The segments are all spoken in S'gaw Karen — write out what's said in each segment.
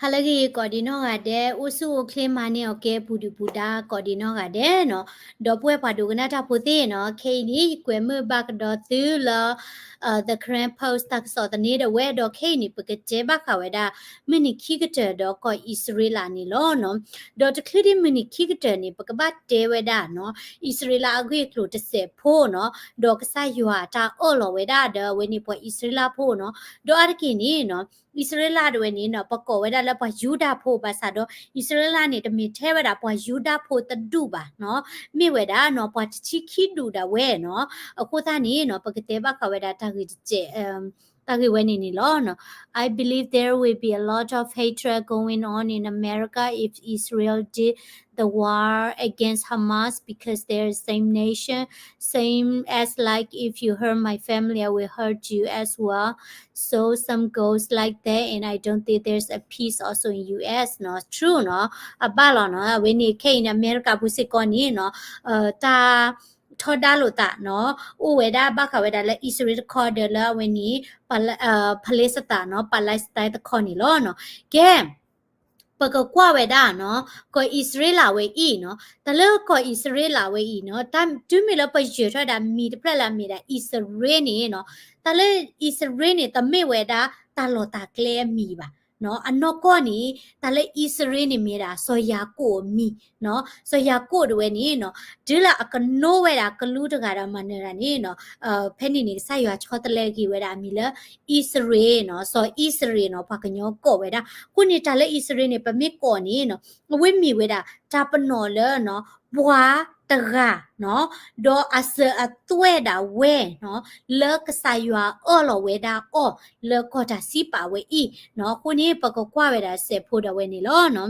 ဟါလၢအဂ့ၤ ကိးဒံးနီၢ်ဂၤဒဲး, အိၣ်ဆူၣ်အိၣ်ချ့မၤန့ၢ်အီၤကဲပူၤဒုၣ်ပူၤဒါ ကိးဒံးနီၢ်ဂၤဒဲးနီၤ. ဒီပုၢ်ဝဲၢ်ပှၤဒိကနၣ်တၢ်ဖိသ့ၣ်နီၤ, ခဲအံၤန့ၣ် ယကွဲးမုာ်ဘၣ်ကဒီးသုလၢ The Karen Post တၢ်ကစီၣ်သန့ဒီးဝဲ, ဒီးခဲအံၤန့ၣ် ပကတဲဘၣ်ဃးဝဲဒၣ် မုၢ်နံၤခံကတၢၢ်ဒီးကီၢ်အံၣ်စရ့လးန့ၣ်လီၤနီၤ. ဒီးတချုးဒံးမုၢ်နံၤခံကတၢၢ်န့ၣ် ပကဘၣ်တဲဝဲဒၣ်နီၤ, အံၣ်စရ့လးအဂ့ၢ်အကျိၤတစဲးဖိနီၤ, ဒီးကစၢ်ယွၤတၢ်အၢၣ်လီၤဝဲဒၣ်ဒီးအဝဲန့ၣ်ပှၤအံၣ်စရ့လးဖိနီၤ. ဒီးအါတက့ၢ်န့ၣ်နီၤ, အံၣ်စရ့လးဒၣ်ဝဲန့ၣ်နီၤ, ပကိးဝဲဒၣ်လၢပှၤယူဒၤဖိဘၣ်ဆၣ်ဒီး အံၣ်စရ့လးန့ၣ် တမ့ၢ်ထဲဝဲဒၣ်ပှၤယူဒၤဖိတဒူၣ်ဘၣ်နီၤ, မ့ၢ်ဝဲဒၣ်နီၤ ပှၤတဆံခံဒူၣ်ဒၣ်ဝဲနီၤ. အဃိသတးန့ၣ်နီၤ, ပကတဲဘၣ်ဃးဝဲဒၣ်တၢ်ဂ့ၢ်တစဲး တၢ်ဂ့ၢ်ဝဲန့ၣ်န့ၣ်လီၤနီၤ. I believe there will be a lot of hatred going on in America if Israel did the war against Hamas because they're same nation, same as like if you hurt my family, I will hurt you as well. So some goes like that, and I don't think there's a peace also in U S နီၤ. True နီၤ, အဘၣ်လီၤနီၤ. အဝဲန့ၣ်ခဲအံၤန့ၣ် အမဲရကၤဖိစ့ၢ်ကီးန့ၣ်နီၤ, တၢ် ထီဒါလိာ်သးနီၤ, အိၣ်ဝဲဒၣ်ဘၣ်ဃးဝဲဒၣ်လၢအံၣ်စရ့လးတခီဒီးလၢအဝဲန့ၣ် Palestine နီၤ, Palestine တခီန့ၣ်လီၤနီၤ. ကဲ ပကကွၢ်ဝဲဒၣ်နီၤ, ကီၢ်အံၣ်စရ့လးဝဲအံၤနီၤ, တၢ်လၢကီၢ်အံၣ်စရ့လးဝဲအံၤနီၤ, တၢ်တုၤမ့ၢ်လၢပယၢၤထီၣ်ဝဲဒၣ်မံၤတဖျၢၣ်လၢအမ့ၢ်ဒၣ်အံၣ်စရ့လးန့ၣ်နီၤ, တၢ်လၢအံၣ်စရ့လးန့ၣ် တမ့ၢ်ဝဲဒၣ်တၢ်လီၢ်တၢ်ကျဲအမံၤဘၣ် အနီၢ်ကီၢ်န့ၣ် တၢ်လၢအံၣ်စရ့လးန့ၣ်မ့ၢ်ဒၣ်စီၤယၤကိာ်အမံၤနီၤ, စီၤယၤကိာ်ဒၣ်ဝဲန့ၣ်နီၤ, တုၤလၢအကနိဝဲဒၣ်ကလူးတဂၤဒီးမၤနၢၤတၢ်န့ၣ်နီၤ, ဖဲန့ၣ်န့ၣ် ကစၢ်ယွၤဆီတလဲက့ၤဝဲဒၣ်အမံၤလၢ အံၣ်စရ့လးနီၤ, စီၤအံၣ်စရ့လးနီၤ, ပှၤကညီကိးဝဲဒၣ်. အဃိန့ၣ် တၢ်လၢအံၣ်စရ့လးန့ၣ် ပမ့ၢ်ကိးန့ၣ်နီၤ, အဝဲမ့ၢ်ဝဲဒၣ်တၢ်ပနီၣ်လၢနီၤ, ပှၤတဂၤနီၤ, ဒီးအစၢၤအသွဲၣ်ဒၣ်ဝဲနီၤ, လၢကစၢ်ယွၤအၢၣ်လီၤဝဲဒၣ်အီၤ လၢကီၢ်တၢ်စံးပာ်ဝဲအံၤနီၤ. အဃိန့ၣ် ပကကွၢ်ဝဲဒၣ်စဲးဖိဒၣ်ဝဲန့ၣ်လီၤနီၤ.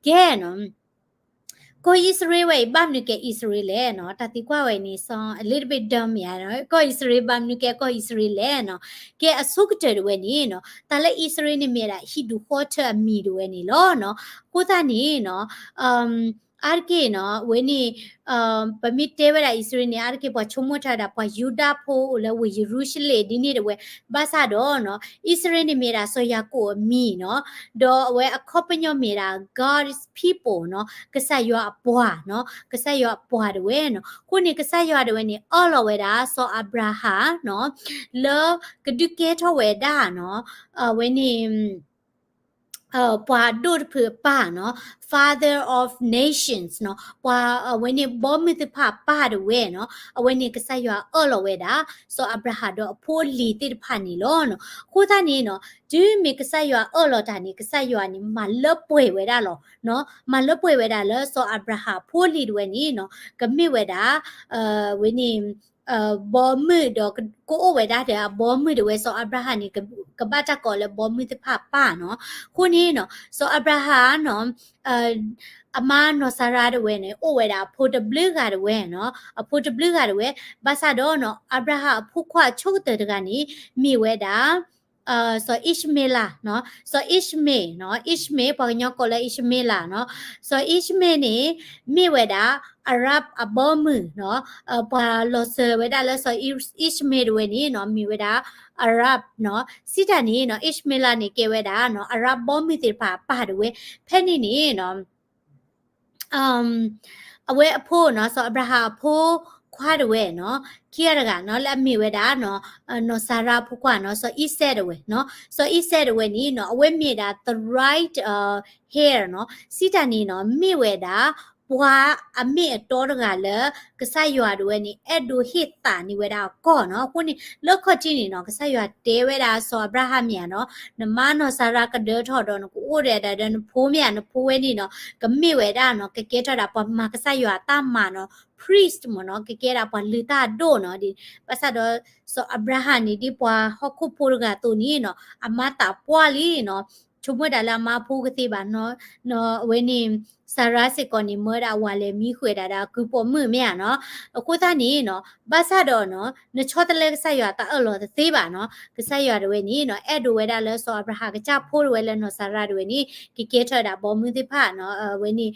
ကဲနီၤ, ကီၢ်အံၣ်စရ့လးဝဲအံၤ ဘၣ်မနုၤကဲအံၣ်စရ့လးလဲၣ်နီၤ, တၢ်သံကွၢ်ဝဲန့ၣ် sound a little bit dumb ယါနီၤ, ကီၢ်အံၣ်စရ့လး ဘၣ်မနုၤကဲကီၢ်အံၣ်စရ့လးလဲၣ်နီၤ. ကဲအဆိကတၢၢ်ဒၣ်ဝဲန့ၣ်နီၤ, တၢ်လၢအံၣ်စရ့လးန့ၣ်မ့ၢ်ဒၣ်ဟံၣ်ဒူၣ်ဃီထၢအမံၤဒၣ်ဝဲန့ၣ်လီၤနီၤ. အဃိသတးန့ၣ်နီၤ, အါတက့ၢ်နီၤ, အဝဲန့ၣ် ပမ့ၢ်တဲဝဲဒၣ်အံၣ်စရ့လးန့ၣ် အါတက့ၢ်ပှၤဆိကမိၣ်ထီၣ်ဝဲဒၣ်ပှၤယူဒၤဖိအိၣ်လၢဝ့ၢ်ယရူၤၡလ့ၣ်ဒ်န့ၣ်ဒၣ်ဝဲ, ဘၣ်ဆၣ်ဒီးနီၤ, အံၣ်စရ့လးန့ၣ်မ့ၢ်ဒၣ်စီၤယၤကိာ်အမံၤနီၤ, ဒီးအဝဲအခီပညီမ့ၢ်ဒၣ် God's people နီၤ, ကစၢ်ယွၤအပှၤနီၤ, ကစၢ်ယွၤအပှၤဒၣ်ဝဲနီၤ. အဃိန့ၣ် ကစၢ်ယွၤဒၣ်ဝဲန့ၣ် အၢၣ်လီၤဝဲဒၣ်စီၤအၤဘြၤဟၣ်နီၤ, လၢကဒုးကဲထီၣ်ဝဲဒၣ်နီၤ, အဝဲန့ၣ် ပှၤဒိၣ်တဖုအပၢ်နီၤ, Father of Nations နီၤ, ပှၤအဝဲန့ၣ်ဘီမုၢ်သ့ၣ်တဖၣ်အပၢ်ဒၣ်ဝဲနီၤ, အဝဲန့ၣ်ကစၢ်ယွၤအၢၣ်လီၤဝဲဒၣ် စီၤအၤဘြၤဟၣ်ဒီးအဖိအလံၤသ့ၣ်တဖၣ်န့ၣ်လီၤနီၤ. အဃိသတးန့ၣ်နီၤ, တုၤမ့ၢ်ကစၢ်ယွၤအၢၣ်လီၤတၢ်န့ၣ် ကစၢ်ယွၤန့ၣ် မၤလၢပှဲၤဝဲဒၣ်လီၤနီၤ, မၤလၢပှဲၤဝဲဒၣ်လၢစီၤအၤဘြၤဟၣ်အဖိအလံၤဒၣ်ဝဲန့ၣ်နီၤ, ကမ့ၢ်ဝဲဒၣ် ဝဲန့ၣ် ဘီမုၢ်ဒီး ကအိၣ်ဝဲဒၣ်ဒီးအဘီမုၢ်ဒၣ်ဝဲ စီၤအၤဘြၤဟၣ်န့ၣ် ကဘၣ်တၢ်ကိးလၢဘီမုၢ်သ့ၣ်တဖၣ်အပၢ်နီၤ. အဃိန့ၣ်နီၤ, စီၤအၤဘြၤဟၣ်နီၤ, အမါနီၢ်စၤရါဒၣ်ဝဲန့ၣ် အိၣ်ဝဲဒၣ်အဖိတဘျုးဂၤဒၣ်ဝဲနီၤ, အဖိတဘျုးဂၤဒၣ်ဝဲ, ဘၣ်ဆၣ်ဒီးနီၤ အၤဘြၤဟၣ်အဖိခွါအဆိကတၢၢ်တဂၤန့ၣ် မ့ၢ်ဝဲဒၣ် စီၤအံၣ်ၡမ့လးနီၤ, စီၤအံၣ်ၡမ့လးနီၤ, အံၣ်ၡမ့လး ပှၤကညီကိးလၢအံၣ်ၡမ့လးနီၤ, စီၤအံၣ်ၡမ့လးန့ၣ် မ့ၢ်ဝဲဒၣ် Arab အဘီမုၢ်နီၤ, ပှၤလီၤစၢၤဝဲဒၣ်လၢစီၤအံၣ်ၡမ့လးဒၣ်ဝဲန့ၣ်နီၤ မ့ၢ်ဝဲဒၣ် Arab နီၤ, စံးတၢ်န့ၣ်နီၤ အံၣ်ၡမ့လးန့ၣ်ကဲဝဲဒၣ်နီၤ Arab ဘီမုၢ်သ့ၣ်တဖၣ်အပၢ်ဒၣ်ဝဲ, ဖဲန့ၣ်န့ၣ်နီၤ အဝဲအဖိနီၤ, စီၤအၤဘြၤဟၣ်အဖိခွါဒၣ်ဝဲနီၤ, ခံဂၤတဂၤနီၤ လၢအမ့ၢ်ဝဲဒၣ်နီၤ, နီၢ်စၤရါအဖိခွါနီၤ, စီၤအံၣ်စဲးဒၣ်ဝဲနီၤ, စီၤအံၣ်စဲးဒၣ်ဝဲန့ၣ်နီၤ အဝဲမ့ၢ်ဒၣ် the right heir နီၤ, စံးတၢ်န့ၣ်နီၤ မ့ၢ်ဝဲဒၣ် ပှၤအမ့ၢ်အတီတဂၤလၢ ကစၢ်ယွၤဒၣ်ဝဲန့ၣ် အဲၣ်ဒိးဟ့ၣ်သးန့ၢ်ဝဲဒၣ်အကီၢ်နီၤ. အဃိန့ၣ် လၢခီၣ်ထံးန့ၣ်နီၤ ကစၢ်ယွၤတဲဝဲဒၣ်စီၤအၤဘြၤဟၣ်မ့ၢ်ဧါနီၤ, နမါနီၢ်စၤရါကဒၢထီၣ်ဒီး နကအိၣ်ဒီးဒၣ်ဒီးနဖိမ့ၢ်ဧါ, နဖိဝဲန့ၣ်နီၤ ကမ့ၢ်ဝဲဒၣ်နီၤ ကကဲထီၣ်ဒၣ်ပှၤမၤကစၢ်ယွၤအတၢ်မၤနီၤ, priest မ့ၢ်နီၤ, ကကဲဒၣ်ပှၤလုၢ်တၢ်အဒိၣ်နီၤ, ဘၣ်ဆၣ်ဒီး စီၤအၤဘြၤဟၣ်န့ၣ် ဒ်ပှၤဟီၣ်ခိၣ်ဖိတဂၤအသိးန့ၣ်နီၤ အမါသးပှၢ်လံနီၤ, ဆိကမိၣ်ဒၣ်လၢအမါဖိကသ့ဘၣ်နီၤ, အဝဲန့ၣ် စၤရါစ့ၢ်ကီးန့ၣ် မၢဒၣ်အဝၤလဲၤမံဃုာ်ဒၣ်ဒီးအကုပိာ်မုၣ်မ့ၢ်ဧါနီၤ. အဃိသတးန့ၣ်နီၤ ဘၣ်ဆၣ်ဒီးနီၤ နဆီတလဲကစၢ်ယွၤတၢ်အၢၣ်လီၤတသ့ဘၣ်နီၤ, ကစၢ်ယွၤဒၣ်ဝဲန့ၣ်နီၤ အဲၣ်ဒိးဝဲဒၣ်လၢစီၤအၤဘြၤဟၣ်ကစၢ်ဖိဒၣ်ဝဲလၢနီၢ်စၤရါဒၣ်ဝဲန့ၣ် ကကဲထီၣ်ဒၣ်ဘီမုၢ်သ့ၣ်တဖၣ်နီၤ, အဝဲန့ၣ်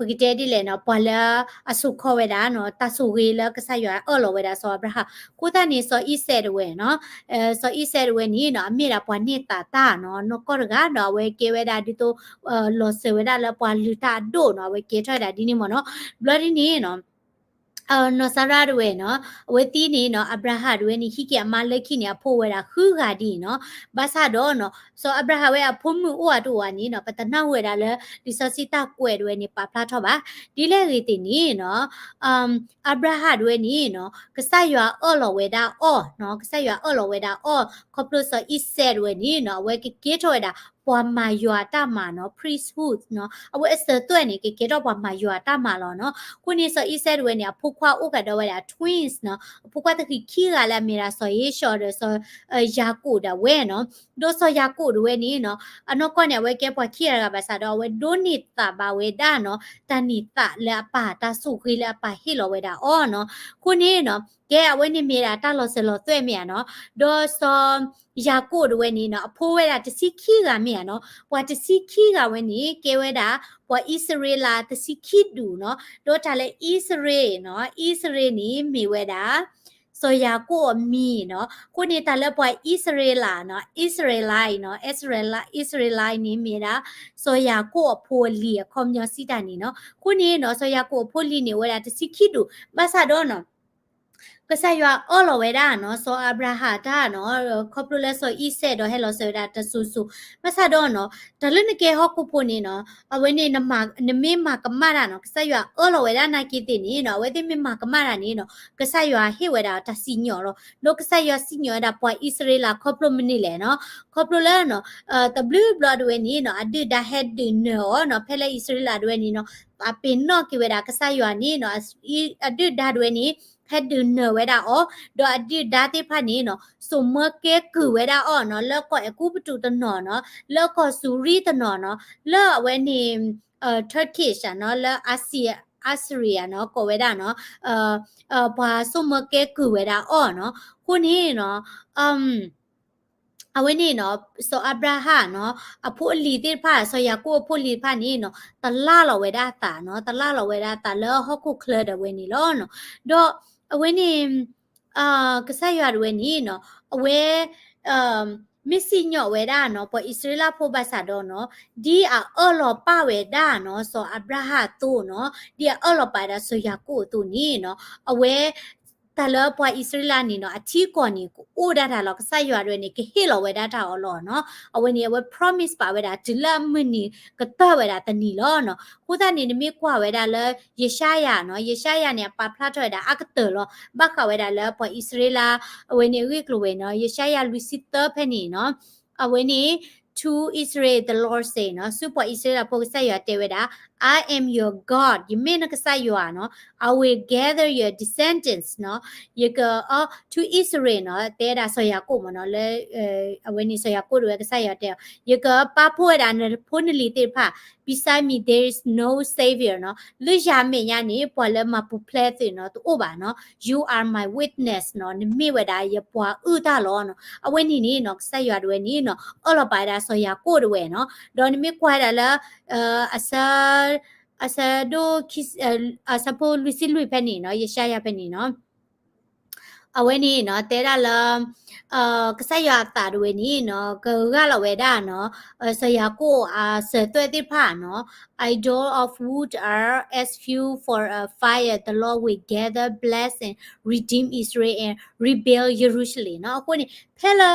ပကတဲဒ်လဲၣ်နီၤ, ပှၤလၢအစိာ်ခီဝဲဒၣ်နီၤ, တၢ်ဆိၣ်ဂ့ၤလၢကစၢ်ယွၤအၢၣ်လီၤဝဲဒၣ်စီၤအၤဘြၤဟၣ်. အဃိသတးန့ၣ် စီၤအံၤစဲးတဝဲနီၤ, စီၤအံၤစဲးတဝဲန့ၣ်နီၤ, အမ့ၢ်ဒၣ်ပှၤန့ၢ်သးတၢ်နီၤ, နီၢ်ကီၢ်တဂၤဒီး အဝဲကဲဝဲဒၣ်ဒ်သိး လီၤစၢၤဝဲဒၣ်လၢပှၤလုၢ်တၢ်အဒိၣ်နီၤ, အဝဲကဲထီၣ်ဝဲဒၣ်ဒ်န့ၣ်မ့ၢ်နီၤ. ဘျီဒ်န့ၣ်နီၤ နီၢ်စၤရါတဝဲနီၤ, အဝဲသံန့ၣ်နီၤ, အၤဘြၤဟၣ်တဝဲန့ၣ် ဟံးက့ၤအမါလၢခံန့ၣ် အဖိဝဲဒၣ်ဃုဂၤဒ်အံၤနီၤ. ဘၣ်ဆၣ်ဒီးနီၤ, စီၤအၤဘြၤဟၣ်ဝဲအဖိမုၣ်အိၣ်အတအိၣ်ဧါန့ၣ်နီၤ, ပတနၢ်ဟူဝဲဒၣ်လၢ လံာ်စီဆှံတၢ်ကွဲးတဝဲန့ၣ် ပာ်ဖျါထီၣ်ဘၣ်. ဒ်လဲၣ်ဂ့ၤသ့ၣ်န့ၣ်နီၤ, အၤဘြၤဟၣ်တဝဲန့ၣ်နီၤ, ကစၢ်ယွၤအၢၣ်လီၤဝဲဒၣ်အီၤနီၤ, ကစၢ်ယွၤအၢၣ်လီၤဝဲဒၣ်အီၤ, ခီဖျိစီၤအံၤစဲးတဝဲန့ၣ်နီၤ, အဝဲကကဲထီၣ်ဝဲဒၣ် ပှၤမၤယွၤအတၢ်မၤနီၤ, priesthood နီၤ, အဝဲအစၢၤသွဲၣ်န့ၣ် ကကဲထီၣ်ပှၤမၤယွၤအတၢ်မၤလီၤနီၤ. အဃိန့ၣ် စီၤအံၤစဲးတဝဲန့ၣ် အဖိခွါအိၣ်ကဒီးဝဲဒၣ် twins နီၤ, အဖိခွါသဃံးခံဂၤလၢအမ့ၢ်ဒၣ် စီၤဧ့ၡီၤဒီးစီၤ ယၤကိာ်ဒၣ်ဝဲနီၤ. ဒီးစီၤယၤကိာ်တဝဲန့ၣ်နီၤ, အနီၢ်ကီၢ်န့ၣ် အဝဲကဲပှၤခံဂၤတဂၤဘၣ်ဆၣ်ဒီး အဝဲဒိးန့ၢ်သးဘၣ်ဝဲဒၣ်နီၤ, တၢ်န့ၢ်သါလၢအပၢ်တၢ်ဆိၣ်ဂ့ၤလၢအပၢ်ဟ့ၣ်လီၤဝဲဒၣ်အီၤနီၤ. အဃိန့ၣ်နီၤ, ကဲအဝဲန့ၣ်မ့ၢ်ဒၣ်တၢ်လီၤစၢၤလီၤသွဲၣ်မ့ၢ်ဧါနီၤ. ဒီးစီၤယၤကိာ်တဝဲန့ၣ်နီၤ, အဖိဝဲဒၣ်တဆံခံဂၤမ့ၢ်ဧါနီၤ. ပှၤတဆံခံဂၤဝဲန့ၣ် ကဲဝဲဒၣ် ပှၤအံၣ်စရ့လးတဆံခံဒူၣ်နီၤ. ဒီးတၢ်လၢအံၣ်စရ့လးနီၤ, အံၣ်စရ့လးန့ၣ်မ့ၢ်ဝဲဒၣ် စီၤယၤကိာ်အမံၤနီၤ. အဃိန့ၣ် တၢ်လၢပှၤအံၣ်စရ့လးနီၤ, အံၣ်စရ့လးနီၤ, အံၣ်စရ့လး, အံၣ်စရ့လးန့ၣ်မ့ၢ်ဒၣ် စီၤယၤကိာ်အဖိအလံၤအခီပညီစံးတၢ်န့ၣ်နီၤ. အဃိန့ၣ်နီၤ, စီၤယၤကိာ်အဖိလံၤန့ၣ် အိၣ်ဝဲဒၣ်တဆံခံဒူၣ်, ဘၣ်ဆၣ်ဒီးနီၤ ကစၢ်ယွၤအၢၣ်လီၤဝဲဒၣ်နီၤ, စီၤအၤဘြၤဟၣ်တၢ်နီၤ, ခီဖျိလၢစီၤအံၤစဲးဒီးဟဲလီၤစၢၤဝဲဒၣ်တစိၤစိၤ, ဘၣ်ဆၣ်ဒီးနီၤ, တၢ်လၢနကဲဟီၣ်ခိၣ်ဖိန့ၣ်နီၤ, အဝဲန့ၣ် နမ့ၢ်မၤကမၣ်တၢ်နီၤ, ကစၢ်ယွၤအၢၣ်လီၤဝဲဒၣ်နာ်က့သ့ၣ်န့ၣ်နီၤ, အဝဲသ့ၣ်မ့ၢ်မၤကမၣ်တၢ်န့ၣ်နီၤ, ကစၢ်ယွၤဟ့ၣ်ဝဲဒၣ်တၢ်စံၣ်ညီၣ်လီၤ. ဒီးကစၢ်ယွၤစံၣ်ညီၣ်ဝဲဒၣ်ပှၤအံၣ်စရ့လးခီဖျိမနုၤလဲၣ်နီၤ, ခီဖျိလၢနီၤ, တဘျုးဘျီတဝဲန့ၣ်နီၤ, အဒုၣ်ဒါဟဲဒုးနၢၤအီၤနီၤ, ဖဲလၢအံၣ်စရ့လးတဝဲန့ၣ်နီၤ, အပ့ၤနီၣ်က့ၤဝဲဒၣ်ကစၢ်ယွၤန့ၣ်နီၤ, အဒုၣ်ဒါတဝဲန့ၣ် ဟဲဒုးနၢၤဝဲဒၣ်အီၤ, ဒီးအဒုၣ်ဒါသ့ၣ်တဖၣ်န့ၣ်နီၤ, စိာ်မၢကဲကုၢ်ဝဲဒၣ်အီၤနီၤ, လၢကီၢ်အဲၤကူပတူးတနီၤနီၤ, လၢကီၢ်စူၤရံတနီၤနီၤ, လၢအဝဲန့ၣ် Turkish နီၤ, လၢ Assyria နီၤ, ကိးဝဲဒၣ်နီၤ, ပှၤစိာ်မၢကဲကုၢ်ဝဲဒၣ်အီၤနီၤ. အဃိန့ၣ်နီၤ, အဝဲန့ၣ်နီၤ, စီၤအၤဘြၤဟၣ်နီၤ, အဖိအလံၤသ့ၣ်တဖၣ်, စီၤယၤကိာ်အဖိအလံၤတဖၣ်န့ၣ်နီၤ, တလၢ်လီၤဝဲဒၣ်အသးနီၤ, တလၢ်လီၤဝဲဒၣ်အသးလၢဟီၣ်ခိၣ်ချၢဒၣ်ဝဲန့ၣ်လီၤနီၤ. ဒီးအဝဲန့ၣ် ကစၢ်ယွၤတဝဲန့ၣ်နီၤ, အဝဲ မ့ၢ်စံၣ်ညီၣ်ဝဲဒၣ်နီၤ, ပှၤအံၣ်စရ့လးဖိဘၣ်ဆၣ်ဒီးနီၤ, ဒ်အအၢၣ်လီၤပာ်ဝဲဒၣ်နီၤ, စီၤအၤဘြၤဟၣ်အသိးနီၤ, ဒ်အအၢၣ်လီၤပာ်ဝဲဒၣ်စီၤယၤကိာ်အသိးန့ၣ်နီၤ, အဝဲ တၢ်လၢပှၤအံၣ်စရ့လးန့ၣ်နီၤ, အထံအကီၢ်န့ၣ် ကအိၣ်ဒၣ်တၢ်လီၤ, ကစၢ်ယွၤတဝဲန့ၣ် ကဟ့ၣ်လီၤဝဲဒၣ်တၢ်အီၤလီၤနီၤ. အဝဲန့ၣ် အဝဲ promise ပာ်ဝဲဒၣ် တုၤလၢအမုၢ်နံၤကတၢၢ်ဝဲဒၣ်တနံၤလီၤနီၤ. အဃိသတးန့ၣ် နမ့ၢ်ကွၢ်ဝဲဒၣ်လၢ ယၡါယၤနီၤ, ယၡါယၤန့ၣ် အပာ်ဖျါထီၣ်ဝဲဒၣ်အါကတၢၢ်လီၤ. ဘၣ်ဃးဝဲဒၣ်လၢပှၤအံၣ်စရ့လး အဝဲန့ၣ်အဂ့ၢ်အကျိၤဝဲနီၤ, ယၡါယၤလွံၢ်ဆံသၢဖဲန့ၣ်နီၤ, အဝဲန့ၣ် to Israel the Lord say နီၤ, ဆူပှၤအံၣ်စရ့လးဖိကစၢ်ယွၤတဲဝဲဒၣ်, I am your God, ယမ့ၢ်နကစၢ်ယွၤနီၤ, I will gather your descendants နီၤ, ယက, to Israel နီၤ, တဲဝဲဒၣ်စီၤယၤကိာ်မ့ၢ်နီၤ, လၢ အဝဲန့ၣ်စီၤယၤကိာ်တဝဲကစၢ်ယွၤတဲအီၤ, ယကပာ်ဖှိၣ်ဝဲဒၣ်နဖိနလံၤသ့ၣ်တဖၣ် beside me there is no savior နီၤ, လၢယၤအမဲာ်ညါန့ၣ် ပှၤလၢမၤပူၤဖျဲးသုးနီၤ တအိၣ်ဘၣ်နီၤ, you are my witness နီၤ, နမ့ၢ်ဝဲဒၣ်ယပှၤအုၣ်တၢ်လီၤနီၤ. အဝဲန့ၣ်န့ၣ်နီၤ ကစၢ်ယွၤတဝဲန့ၣ်နီၤ အၢၣ်လီၤပာ်ဝဲဒၣ်စီၤယၤကိာ်တဝဲနီၤ. ဒီးနမ့ၢ်ကွၢ်ဝဲဒၣ်လၢ အဆၢ အဆၢဒိၣ်ခံ အဆၢဖိလွံၢ်ဆံလွံၢ်ဖဲန့ၣ်နီၤ, ယၡါယၤဖဲန့ၣ်နီၤ အဝဲန့ၣ်နီၤ တဲဒၣ်လၢ ကစၢ်ယွၤအသးတဝဲန့ၣ်နီၤ ကဂၢ်လီၤဝဲဒၣ်နီၤ စီၤယၤကိာ်အစၢၤသွဲၣ်သ့ၣ်တဖၣ်နီၤ, I, doors of wood are as fuel for a fire, the Lord will gather, bless and redeem Israel and rebuild Jerusalem နီၤ. အဃိန့ၣ် ဖဲလၢ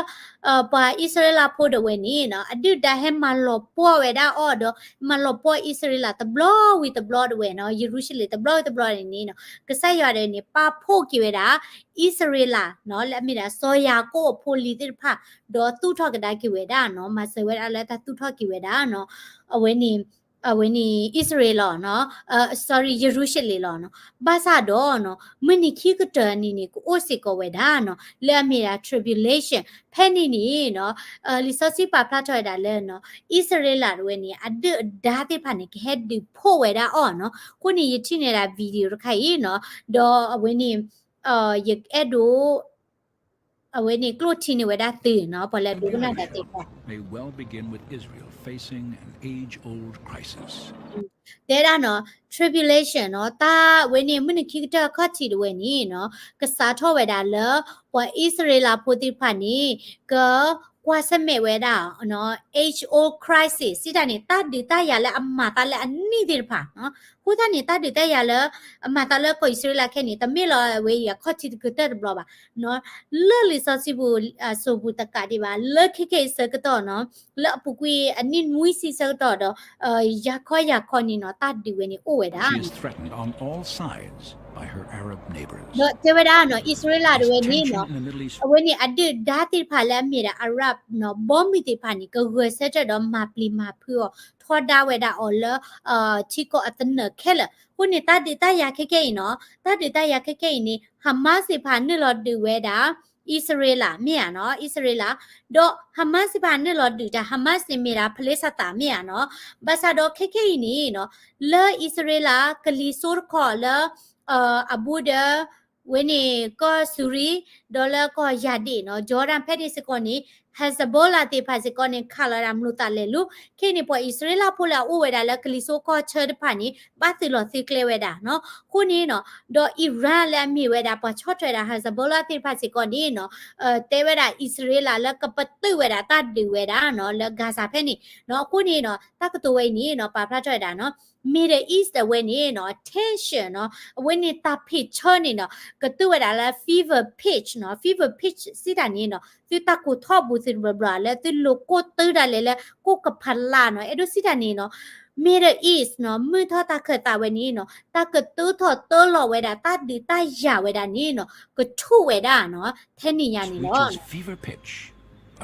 ပှၤအံၣ်စရ့လးဖိတဝဲန့ၣ်နီၤ အဒုၣ်ဒါဟဲမၤလီၤပှီၢ်ဝဲဒၣ်အီၤဒီး မၤလီၤပှီၢ်အံၣ်စရ့လးတဘျီဝံၤတဘျီတဝဲနီၤ, ယရူၤၡလ့ၣ်တဘျီဝံၤတဘျီန့ၣ်နီၤ ကစၢ်ယွၤတဝဲန့ၣ် ပာ်ဖှိၣ်က့ၤဝဲဒၣ် အံၣ်စရ့လးနီၤ လၢအမ့ၢ်ဒၣ်စီၤယၤကိာ်အဖိလံၤသ့ၣ်တဖၣ် ဒီးသူၣ်ထီၣ်ကဒါက့ၤဝဲဒၣ်နီၤ, မၤစၢၤဝဲဒၣ်လၢတၢ်သူၣ်ထီၣ်က့ၤဝဲဒၣ်နီၤ, အဝဲန့ၣ် အဝဲန့ၣ် အံၣ်စရ့လးနီၤ, sorry ယရူၤၡလ့ၣ်လီၤနီၤ. ဘၣ်ဆၣ်ဒီးနီၤ မုၢ်နံၤခံကတၢၢ်အနံၤန့ၣ် ကအိၣ်စ့ၢ်ကီးဝဲဒၣ်နီၤ လၢအမ့ၢ်ဒၣ် tribulation ဖဲန့ၣ်န့ၣ်နီၤ လံာ်စီဆှံပာ်ဖျါထီၣ်ဝဲဒၣ်လၢနီၤ အံၣ်စရ့လးတဝဲန့ၣ် အဒုၣ်အဒါသ့ၣ်တဖၣ်န့ၣ် ကဟဲဒုးဖှိၣ်ဝဲဒၣ်အီၤနီၤ. အဃိန့ၣ် ယထံၣ်န့ၢ်ဒၣ် video တခါအံၤနီၤ ဒီးအဝဲန့ၣ် ယအဲၣ်ဒိး အဝဲန့ၣ်ကျိၣ်ထံန့ၢ်ဝဲဒၣ်သုးနီၤ ပှၤလၢဒိကနၣ်တၢ်သ့ၣ်တဖၣ် may well begin with Israel facing an age-old crisis. တဲဒၣ်နီၤ tribulation နီၤ တၢ်ဝဲန့ၣ် မုၢ်နံၤခံကတၢၢ်အခီၣ်ထံးတဝဲန့ၣ်နီၤ ကစးထီၣ်ဝဲဒၣ်လၢ ပှၤအံၣ်စရ့လးဖိသ့ၣ်တဖၣ်န့ၣ် ကကွၢ်ဆၢၣ်မဲာ်ဝဲဒၣ် age-old crisis စံးတၢ်န့ၣ် တၢ်ဒုးတၢ်ယၤလၢအမၤသးလၢအနံၣ်သ့ၣ်တဖၣ် အဃိသတးန့ၣ် တၢ်ဒုးတၢ်ယၤလၢ အမၤသးလၢကီၢ်အံၣ်စရ့လးခဲအံၤန့ၣ် တမ့ၢ်လီၤဝဲအံၤအခီၣ်ထံးတကတၢၢ်တဘျီဘၣ် လၢလံာ်စီဆှံပူၤ စိၤပူၤတကးဒံးဘၣ် လၢခဲခဲအံၤဆၢကတီၢ်နီၤ လၢအပူၤကွံာ်အနံၣ်နွံဆံဆၢကတီၢ်ဒီး ယၤခီယၤခီန့ၣ်နီၤ တၢ်ဒုးဝဲန့ၣ်အိၣ်ဝဲဒၣ် ဒီးတဲဝဲဒၣ်နီၤ အံᣣစရ့လးတဝဲန့ၣ်နီၤ အဝဲန့ၣ်အဒုၣ်ဒါသ့ၣ်တဖၣ်လၢအမ့ၢ်ဒၣ် Arab နီၤ ဘီမုၢ်သ့ၣ်တဖၣ်န့ၣ် ကဂဲၤဆၢထၢၣ်ဒီးမၤပျံၤမၤဖုးအီၤ ထီဒါဝဲဒၣ်အီၤလၢ ထံကီၢ်အသနၢၣ်ခဲလၢာ် အဃိန့ၣ် တၢ်ဒုးတၢ်ယၤခဲခဲအံၤနီၤ တၢ်ဒုးတၢ်ယၤခဲခဲအံၤန့ၣ် Hamas သ့ၣ်တဖၣ်နုာ်လီၤဒုးဝဲဒၣ် အံၣ်စရ့လးမ့ၢ်ဧါနီၤ အံၣ်စရ့လး ဒီး Hamas သ့ၣ်တဖၣ်နုာ်လီၤဒုးတၢ် Hamas န့ၣ်မ့ၢ်ဒၣ် Palestine မ့ၢ်ဧါနီၤ ဘၣ်ဆၣ်ဒီးခဲခဲအံၤန့ၣ်နီၤ လၢအံၣ်စရ့လး ကလံၤစိတခီလၢ အဘူးဒီး ဝဲန့ၣ်ကီၢ်စူၤရံ ဒီးလၢကီၢ်ယၤဒ့ၣ်နီၤ Jordan ဖဲန့ၣ်စ့ၢ်ကီးန့ၣ် Hezbollah သ့ၣ်တဖၣ်စ့ၢ်ကီးန့ၣ် ခးလီၤဒၣ်မျိာ်သၣ်လဲၤလူၤ ခဲအံၤန့ၣ် ပှၤအံၣ်စရ့လးဖိလၢအအိၣ်ဝဲဒၣ်လၢကလံၤစိကီၢ်ဆၢတဖၣ်န့ၣ် ဘၣ်သုးလီၤသုးကျဲဝဲဒၣ်နီၤ အဃိန့ၣ်နီၤ ဒီး Iran လၢအမ့ၢ်ဝဲဒၣ်ပှၤဆီၣ်ထွဲဒၣ် Hezbollah သ့ၣ်တဖၣ်စ့ၢ်ကီးန့ၣ်နီၤ တဲဝဲဒၣ်အံၣ်စရ့လးလၢကပတုာ်ဝဲဒၣ်တၢ်ဒုးဝဲဒၣ်နီၤ လၢ Gaza ဖဲန့ၣ်နီၤ အဃိန့ၣ်နီၤ တၢ်ကတိၤဝဲအံၤန့ၣ်နီၤ ပာ်ဖျါထီၣ်ဝဲဒၣ်နီၤ Middle East အဝဲန့ၣ်နီၤ tension နီၤ အဝဲန့ၣ်တၢ်ဖ့ၣ်ဆၢန့ၣ်နီၤ ကတုာ်ဝဲဒၣ်လၢ fever pitch နီၤ fever pitch စံးတၢ်န့ၣ်နီၤ သုတၢ်ကိၢ်ထီၣ်ဘူးသုတဘျီဘျီ လၢသုလိၤကိၢ်တုၤဒၣ်လဲာ်လၢကိၣ်ကဖးလၢ်နီၤ အဲၣ်ဒိးစံးတၢ်န့ၣ်နီၤ Middle East နီၤ မုၢ်ထီၣ်တၢ်ခၢၣ်သးဝဲန့ၣ်နီၤ တၢ်ကတုၤထီၣ်တုၤလီၤဝဲဒၣ် တၢ်ဒုးတၢ်ယၤဝဲဒၣ်န့ၣ်နီၤ ကဆူၣ်ဝဲဒၣ်နီၤ ထဲန့ၣ်ညါန့ၣ်လီၤ fever pitch,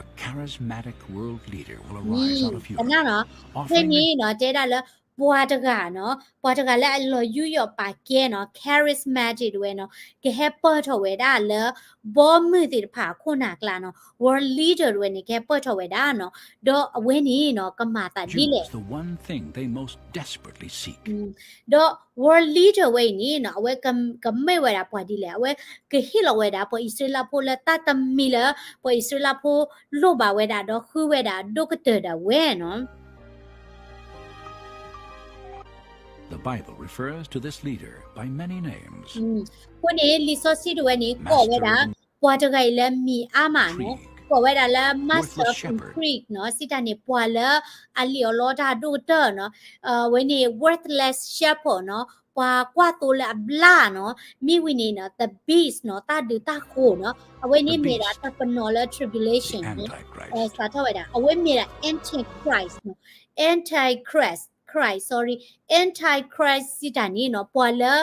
a charismatic world leader will arise out of Europe, offering ဖဲန့ၣ်နီၤ တဲဒၣ်လၢ ပှၤတဂၤနီၤ ပှၤတဂၤလၢအလီၤယူးယီၣ်ပာ်ကဲနီၤ charismatic တဝဲနီၤ ကဟဲပၢၢ်ထီၣ်ဝဲဒၣ်လၢ ဘီမုၢ်သ့ၣ်တဖၣ်အခိၣ်နၢ်ကျါနီၤ world leader တဝဲန့ၣ် ကဟဲပၢၢ်ထီၣ်ဝဲဒၣ်နီၤ ဒီးအဝဲန့ၣ်နီၤ ကမၤသးဒ်လဲၣ် the one thing they most desperately seek. ဒီး world leader ဝဲအံၤန့ၣ်နီၤ အဝဲကမ့ၢ်ဝဲဒၣ်ပှၤဒ်လဲၣ် အဝဲကဟ့ၣ်လီၤဝဲဒၣ် ပှၤအံၣ်စရ့လးဖိလၢတၢ်တမံၤလၢ ပှၤအံၣ်စရ့လးဖိလိၣ်ဘၣ်ဝဲဒၣ် ဒီးဃုဝဲဒၣ်အဒိၣ်ကတၢၢ်ဒၣ်ဝဲနီၤ The Bible refers to this leader by many names. အဃိန့ၣ် လံာ်စီဆှံတဝဲန့ၣ် ကိးဝဲဒၣ် ပှၤတဂၤအံၤလၢမံၤအါမးနီၤ ကိးဝဲဒၣ်လၢ master of intrigue နီၤ စံးတၢ်န့ၣ် ပှၤလၢအလံၣ်အီၣ်လီတၢ်အဒိၣ်ကတၢၢ်နီၤ အဝဲန့ၣ် worthless shepherd နီၤ ပှၤကွၢ်သိလၢအဘျါနီၤ မ့ၢ်ဝံၤန့ၣ်နီၤ the beast နီၤ တၢ်ဒုးတၢ်ဃိၤနီၤ အဝဲန့ၣ်မ့ၢ်ဒၣ်တၢ်ပနီၣ်လၢ tribulation နီၤ စးထီၣ်ဝဲဒၣ် အဝဲမ့ၢ်ဒၣ် antichrist နီၤ antichrist Christ sorry antichrist စံးတၢ်န့ၣ်နီၤ ပှၤလၢ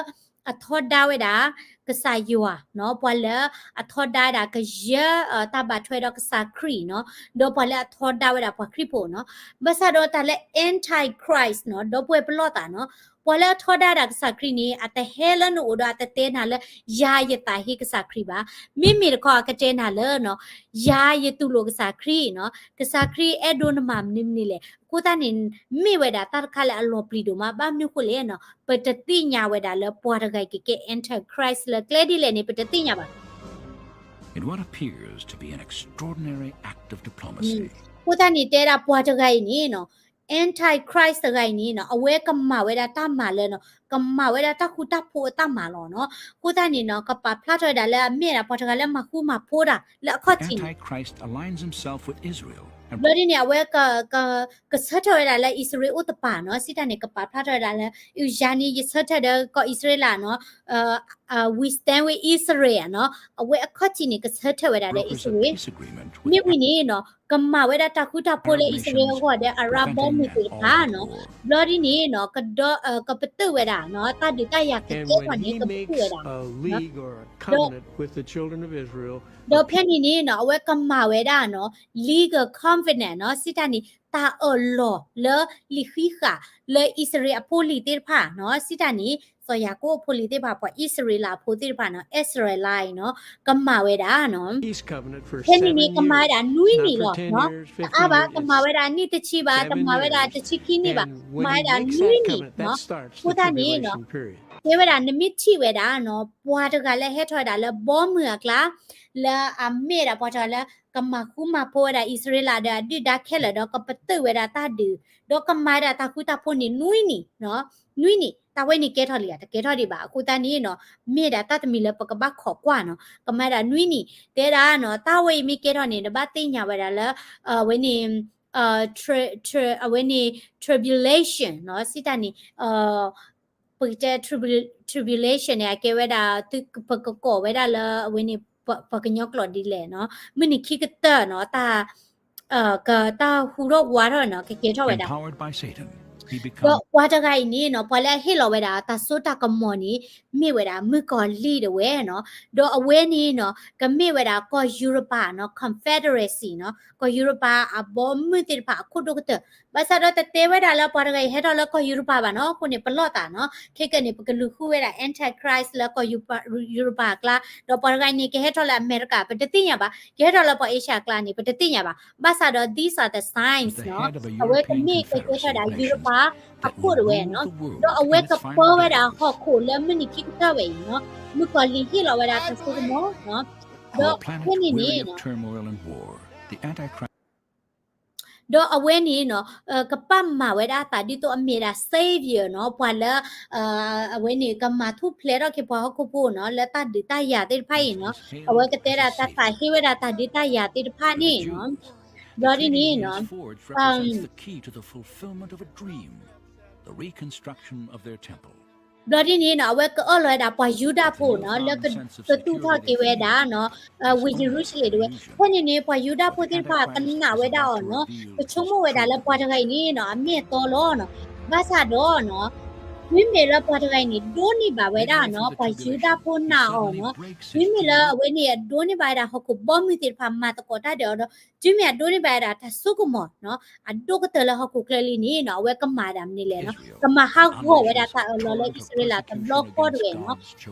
အထီဒါဝဲဒၣ် ကစၢ်ယွၤနီၤ ပှၤလၢအထီဒါဝဲဒၣ်ကယဲၢ် တၢ်ဘၣ်ထွဲဒီးကစၢ်ခရံာ်နီၤ ဒီးပှၤလၢအထီဒါဝဲဒၣ်ပှၤခရံာ်ဖိနီၤ ဘၣ်ဆၣ်ဒီးတၢ်လၢ antichrist နီၤ ဒီပုၢ်ဝဲၢ်ပလီၢ်သးနီၤ ပှၤလၢအထီဒါဒၣ်ကစၢ်ခရံာ်န့ၣ် အတဟဲလၢနအိၣ်ဒီးအတတဲနၤလၢ ယၤယသးဟ့ကစၢ်ခရံာ်ဘၣ်. မ့မ့ၢ်တခီအကတဲနၤလၢနီၤ ယၤယတူၢ်လိာ်ကစၢ်ခရံာ်နီၤ ကစၢ်ခရံာ်အဲၣ်ဒိးနမၤမနုၤမနုၤလဲၣ်. အဃိသတးန့ၣ် မ့ၢ်ဝဲဒၣ်တၢ်တခါလၢအလီၤပျံၤဒိၣ်မး ဘၣ်မနုၤဃိလဲၣ်နီၤ ပတသ့ၣ်ညါဝဲဒၣ်လၢပှၤတဂၤအံၤကကဲ antichrist လၢကျဲဒ်လဲၣ်န့ၣ် ပတသ့ၣ်ညါဘၣ်. In what appears to be an extraordinary act of diplomacy, အဃိသတးန့ၣ် တဲဒၣ်ပှၤတဂၤအံၤန့ၣ်နီၤ antichrist တဂၤအံၤန့ၣ်နီၤ အဝဲကမၤဝဲဒၣ်တၢ်မၤလၢနီၤ ကမၤဝဲဒၣ်တၢ်ဃူတၢ်ဖိးအတၢ်မၤလီၤနီၤ. အဃိသတးန့ၣ်နီၤ ကပာ်ဖျါထီၣ်ဝဲဒၣ်လၢအမ့ၢ်ဒၣ်ပှၤတဂၤလၢမၤဃူမၤဖိးတၢ်လၢအခီၣ်ထံးန့ၣ် ဘျီဒ်န့ၣ် အဝဲ ကဆၢထၢၣ်ဝဲဒၣ်လၢအံၣ်စရ့လးအိၣ်တပၤနီၤ စံးတၢ်န့ၣ် ကပာ်ဖျါထီၣ်ဝဲဒၣ်လၢ ယၤန့ၣ် ယဆၢထၢၣ်ဒီးကီၢ်အံၣ်စရ့လးနီၤ we stand with Israel နီၤ အဝဲအခီၣ်ထံးန့ၣ် ကဆၢထၢၣ်ဝဲဒၣ်လၢအံၣ်စရ့လး မ့ၢ်ဝံၤန့ၣ်နီၤ ကမၤဝဲဒၣ်တၢ်ဃူတၢ်ဖိးလၢအံၣ်စရ့လးအဂီၢ်ဒီး အရၢဘီမုၢ်သ့ၣ်တဖၣ်နီၤ ဘျီဒ်န့ၣ်နီၤ ကပတုာ်ဝဲဒၣ်နီၤ တၢ်ဒုးတၢ်ယၤကကဲထီၣ်န့ၣ် ကပတုာ်ဝဲဒၣ် ဒီး ဒီးဖဲန့ၣ်န့ၣ်နီၤ အဝဲကမၤဝဲဒၣ်နီၤ legal covenant နီၤ စံးတၢ်န့ၣ် တၢ်အၢၣ်လီၤလၢလံာ်ဃံးဃာ်လၢအံၣ်စရ့လးအဖိလံၤသ့ၣ်တဖၣ်နီၤ စံးတၢ်န့ၣ် စီၤယၤကိာ်အဖိလံၤသ့ၣ်တဖၣ် ပှၤအံၣ်စရ့လးဖိသ့ၣ်တဖၣ်နီၤ အံᣣစရ့လးနီၤ ကမၤဝဲဒၣ်နီၤ ဖဲန့ၣ်န့ၣ် ကမၤဝဲဒၣ်နွံနံၣ်လီၤနီၤ တအါဘၣ် ကမၤဝဲဒၣ်နံၣ်တဆံဘၣ် ကမၤဝဲဒၣ်တဆံခံနံၣ်ဘၣ် ကမၤဝဲဒၣ်နွံနံၣ်နီၤ အဃိသတးန့ၣ်နီၤ တဲဝဲဒၣ် နမ့ၢ်ထံၣ်ဝဲဒၣ်နီၤ ပှၤတဂၤလၢဟဲထီၣ်ဝဲဒၣ်လၢဘီမုၢ်အကျါ လၢအမ့ၢ်ဝဲဒၣ်ပှၤတဂၤလၢ ကမၤဃူမၤဖိးဝဲဒၣ်အံၣ်စရ့လးဒီးအဒုၣ်ဒါခဲလၢာ်ဒီးကပတုာ်ဝဲဒၣ်တၢ်ဒုး, ဒီးကမၤဝဲဒၣ်တၢ်ဃူတၢ်ဖိးန့ၣ်နွံနံၣ်, နွံနံၣ်, တၢ်ဝဲန့ၣ်ကဲထီၣ်လံဧါ, တကဲထီၣ်ဒံးဘၣ်. အဃိသတးန့ၣ်နီၤ မ့ၢ်ဒၣ်တၢ်တမံၤလၢပကဘၣ်ခိးကွၢ်နီၤ, ကမၤဝဲဒၣ်နွံနံၣ်, တဲဒၣ်နီၤ တၢ်ဝဲအံၤမ့ၢ်ကဲထီၣ်န့ၣ် နဘၣ်သ့ၣ်ညါဝဲဒၣ်လၢ အဝဲန့ၣ် အဝဲန့ၣ် tribulation နီၤ, စံးတၢ်န့ၣ် ပကတဲ tribulation န့ၣ် အကဲဝဲဒၣ် ပကကိးဝဲဒၣ်လၢအဝဲန့ၣ် ပှၤကညီကျိာ်ဒ်လဲၣ်နီၤ, မုၢ်နံၤခံကတၢၢ်နီၤ, တၢ် ကတၢ်ဟူထီၣ်ဝးထီၣ်နီၤ ကကဲထီၣ်ဝဲဒၣ် ဒီးပှၤတဂၤအံၤန့ၣ်နီၤ ပှၤလၢအဟ့ၣ်လီၤဝဲဒၣ်တၢ်စိတၢ်ကမီၤန့ၣ် မ့ၢ်ဝဲဒၣ်မုၣ်ကီၤလံၢ်တဝဲနီၤ, ဒီးအဝဲန့ၣ်နီၤ ကမ့ၢ်ဝဲဒၣ်ကီၢ်ယူရပၤနီၤ confederacy နီၤ, ကီၢ်ယူရပၤအဘီမုၢ်သ့ၣ်တဖၣ်အခိၣ်ဒိၣ်ကတၢၢ်, ဘၣ်ဆၣ်ဒီးတတဲဝဲဒၣ်လၢပှၤတဂၤအံၤဟဲထီၣ်လၢကီၢ်ယူရပၤဘၣ်နီၤ, အဃိန့ၣ် ပလီၢ်သးနီၤ, ခဲကနံၣ်န့ၣ် ပကလူၤဃုဝဲဒၣ် antichrist လၢကီၢ်ယူရပၤအကျါ, ဒီးပှၤတဂၤအံၤန့ၣ် ကဟဲထီၣ်လၢအမဲရကၤ ပတသ့ၣ်ညါဘၣ်, ကဟဲထီၣ်လၢပှၤအ့ရှၢၣ်အကျါန့ၣ် ပတသ့ၣ်ညါဘၣ်, ဘၣ်ဆၣ်ဒီး these are the signs နီၤ, အဝဲကမ့ၢ်ကကဲထီၣ်ဒၣ်ယူရပၤအခိၣ်တဝဲနီၤ, ဒီးအဝဲကပၢဝဲဒၣ်ဟီၣ်ခိၣ်လၢမုၢ်နံၤခံကတၢၢ်ဝဲအံၤနီၤ, မုၣ်ကီၤလံၢ်ဟ့ၣ်လီၤဝဲဒၣ်တၢ်စိကမီၤနီၤ, ဒီးဖဲန့ၣ်န့ၣ် ဒီးအဝဲန့ၣ်နီၤ ကပာ်မၤဝဲဒၣ်အသးဒ်သိးအမ့ၢ်ဒၣ် savior နီၤ, ပှၤလၢ အဝဲန့ၣ် ကမၤထူၣ်ဖျဲးထီၣ်က့ၤပှၤဟီၣ်ခိၣ်ဖိနီၤ, လၢတၢ်ဒုးတၢ်ယၤသ့ၣ်တဖၣ်အံၤနီၤ, အဝဲကတဲဒၣ်တၢ်သးဟ့ဝဲဒၣ်တၢ်ဒုးတᢢ်ယၤသ့ၣ်တဖၣ်န့ၣ်နီၤ, ဘျီဒ်န့ၣ်နီၤ ဘျီဒ်န့ၣ်နီၤ အဝဲကအၢၣ်လီၤဝဲဒၣ်ပှၤယူဒၤဖိနီၤ လၢကသူၣ်ထီၣ်က့ၤဝဲဒၣ်နီၤ ဝ့ၢ်ယရူၤၡလ့ၣ်တဝဲ, ဖဲန့ၣ်န့ၣ် ပှၤယူဒၤဖိသ့ၣ်တဖၣ်ကနာ်ဝဲဒၣ်အီၤနီၤ, ကဆိကမိၣ်ဝဲဒၣ်လၢပှၤတဂၤအံၤန့ၣ်နီၤ အမ့ၢ်အတီလီၤနီၤ, ဘၣ်ဆၣ်ဒီးနီၤ တုၤမ့ၢ်လၢပှၤတဂၤအံၤန့ၣ် ဒိးန့ၢ်ဘၣ်ဝဲဒၣ်နီၤ ပှၤယူဒၤဖိနာ်အီၤနီၤ, တုၤမ့ၢ်လၢအဝဲန့ၣ် အဒိးန့ၢ်ဘၣ်ဝဲဒၣ်ဟီၣ်ခိၣ်ဘီမုၢ်သ့ၣ်တဖၣ် မၤသကိးတၢ်ဒီးအီၤဒီး တုၤမ့ၢ်အဒိးန့ၢ်ဘၣ်ဝဲဒၣ်တၢ်ဆိကမိၣ်နီၤ အဒိၣ်ကတၢၢ်လၢဟီၣ်ခိၣ်ချၢလံန့ၣ်နီၤ အဝဲကမၤဒၣ်မနုၤလဲၣ်နီၤ, ကမၤဟးဂီၤဝဲဒၣ်တၢ်အၢၣ်လီၤလၢအံၣ်စရ့လးတဘျီဃီတဝဲနီၤ,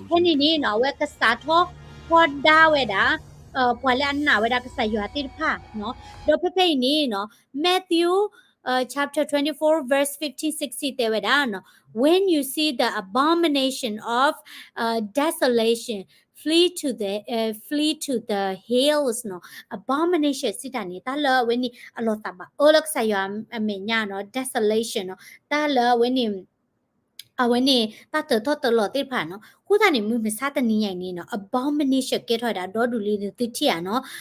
ဖဲန့ၣ်န့ၣ်နီၤ အဝဲကစးထီၣ်ထီဒါဝဲဒၣ် ပှၤလၢအနာ်ဝဲဒၣ်ကစၢ်ယွၤသ့ၣ်တဖၣ်နီၤ, ဒီးဖဲဖဲအံၤန့ၣ်နီၤ Matthew chapter twenty-four verse fifteen sixteen တဲဝဲဒၣ်နီၤ, when you see the abomination of desolation, flee to the, flee to the hills နီၤ, abomination စံးတၢ်န့ၣ် တၢ်လၢအဝဲန့ၣ် အလီၤသးဘၣ်အၢလၢကစၢ်ယွၤအမဲာ်ညါနီၤ desolation နီၤ, တၢ်လၢအဝဲန့ၣ် အဝဲန့ၣ် တၢ်တၢၤထီၣ်တၢၤလီၤသ့ၣ်တဖၣ်နီၤ, အဃိသတးန့ၣ် မုၢ်မဆါတနံၤညါအံၤန့ၣ်နီၤ abomination ကဲထီၣ်ဝဲဒၣ်ဒီဒူၣ်လံန့ၣ်သုထံၣ်ဧါနီၤ,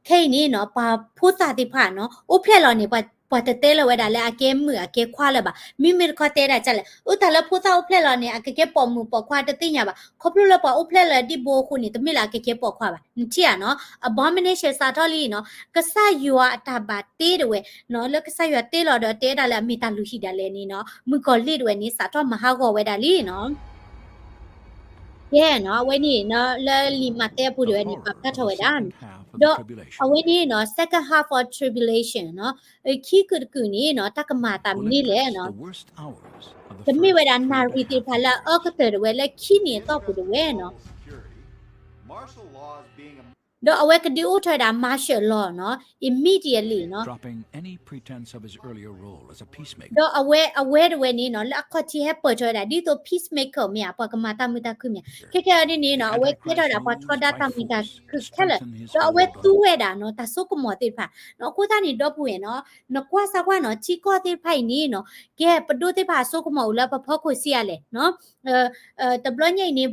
ခဲအံၤန့ၣ်နီၤ ပှၤဖိသၣ်သ့ၣ်တဖၣ်နီၤ အိၣ်ဖျဲၣ်လီၤန့ၣ် ပှၤတတဲလၢၤဝဲဒၣ်လၢအကဲမုၣ်အကဲခွါလၢၤဘၣ်, မ့မ့ၢ်တခီတဲဒၣ်ဒ်လဲၣ် အတၢ်လၢဖိသၣ်အိၣ်ဖျဲၣ်လီၤန့ၣ် အကကဲပိာ်မုၣ်ပိာ်ခွါတသ့ၣ်ညါဘၣ်, ခီဖျိလၢပှၤအိၣ်ဖျဲၣ်လီၤဒံးဘိအဃိန့ၣ် တမ့ၢ်လၢအကကဲပိာ်ခွါဘၣ် နထံၣ်ဧါနီၤ, abomination စးထီၣ်လံနီၤ, ကစၢ်ယွၤအတၢ်ဘၣ်တ့တဝဲနီၤ လၢကစၢ်ယွၤတ့လီၤဒီးတဲဒၣ်လၢအမ့ၢ်တၢ်လုၢ်ဟံၣ်ဒၣ်လဲာ်န့ၣ်နီၤ မုၣ်ကီၤလံၢ်တဝဲန့ၣ် စးထီၣ်မၤဟးဂီၤဝဲဒၣ်လံနီၤ ကဲနီၤ အဝဲန့ၣ်နီၤ လၢလံာ်မးသဲအပူၤတဝဲန့ၣ် ပာ်ဖျါထီၣ်ဝဲဒၣ်နီၤ, ဒီးအဝဲန့ၣ်နီၤ second half of tribulation နီၤ, ခံကုာ်တကုာ်န့ၣ်နီၤ တၢ်ကမၤအသးမနုၤလဲၣ်နီၤ, တမ့ၢ်ဝဲဒၣ်နၣ်ရံၣ်သ့ၣ်တဖၣ်လၢအအၢကတၢၢ်တဝဲလၢခံနံၣ်အတီၢ်ပူၤတဝဲနီၤ ဒီးအဝဲကဒုးအိၣ်ထီၣ်ဝဲဒၣ် martial law နီၤ immediately နီၤ, ဒီးအဝဲ အဝဲတဝဲန့ၣ်နီၤ လၢအခီၣ်ထံးဟဲပၢၢ်ထီၣ်ဝဲဒၣ် ဒ်သိး peacemaker မ့ၢ်ဧါ ပှၤကမၤတၢ်မုာ်တၢ်ခုၣ်မ့ၢ်ဧါ, ခဲကဲအံၤဒ်န့ၣ်နီၤ အဝဲကဲထီၣ်ဝဲဒၣ်ပှၤထီဒါတၢ်မုာ်တၢ်ခုၣ်ခဲလၢာ်, ဒီးအဝဲသူဝဲဒၣ်နီၤ တၢ်စိကမီၤသ့ၣ်တဖၣ်နီၤ, အဃိသတးန့ၣ် ဒီပုၢ်ဝဲၢ်နီၤ နကွၢ်စၢ်ကွၢ်နီၤ ထံကီၢ်သ့ၣ်တဖၣ်အံၤန့ၣ်နီၤ ကဲပဒိၣ်သ့ၣ်တဖၣ်အစိကမီၤအိၣ်လၢပဖီခိၣ်ဆံးအါလဲၣ်နီၤ, တဘျီညါအံၤန့ၣ်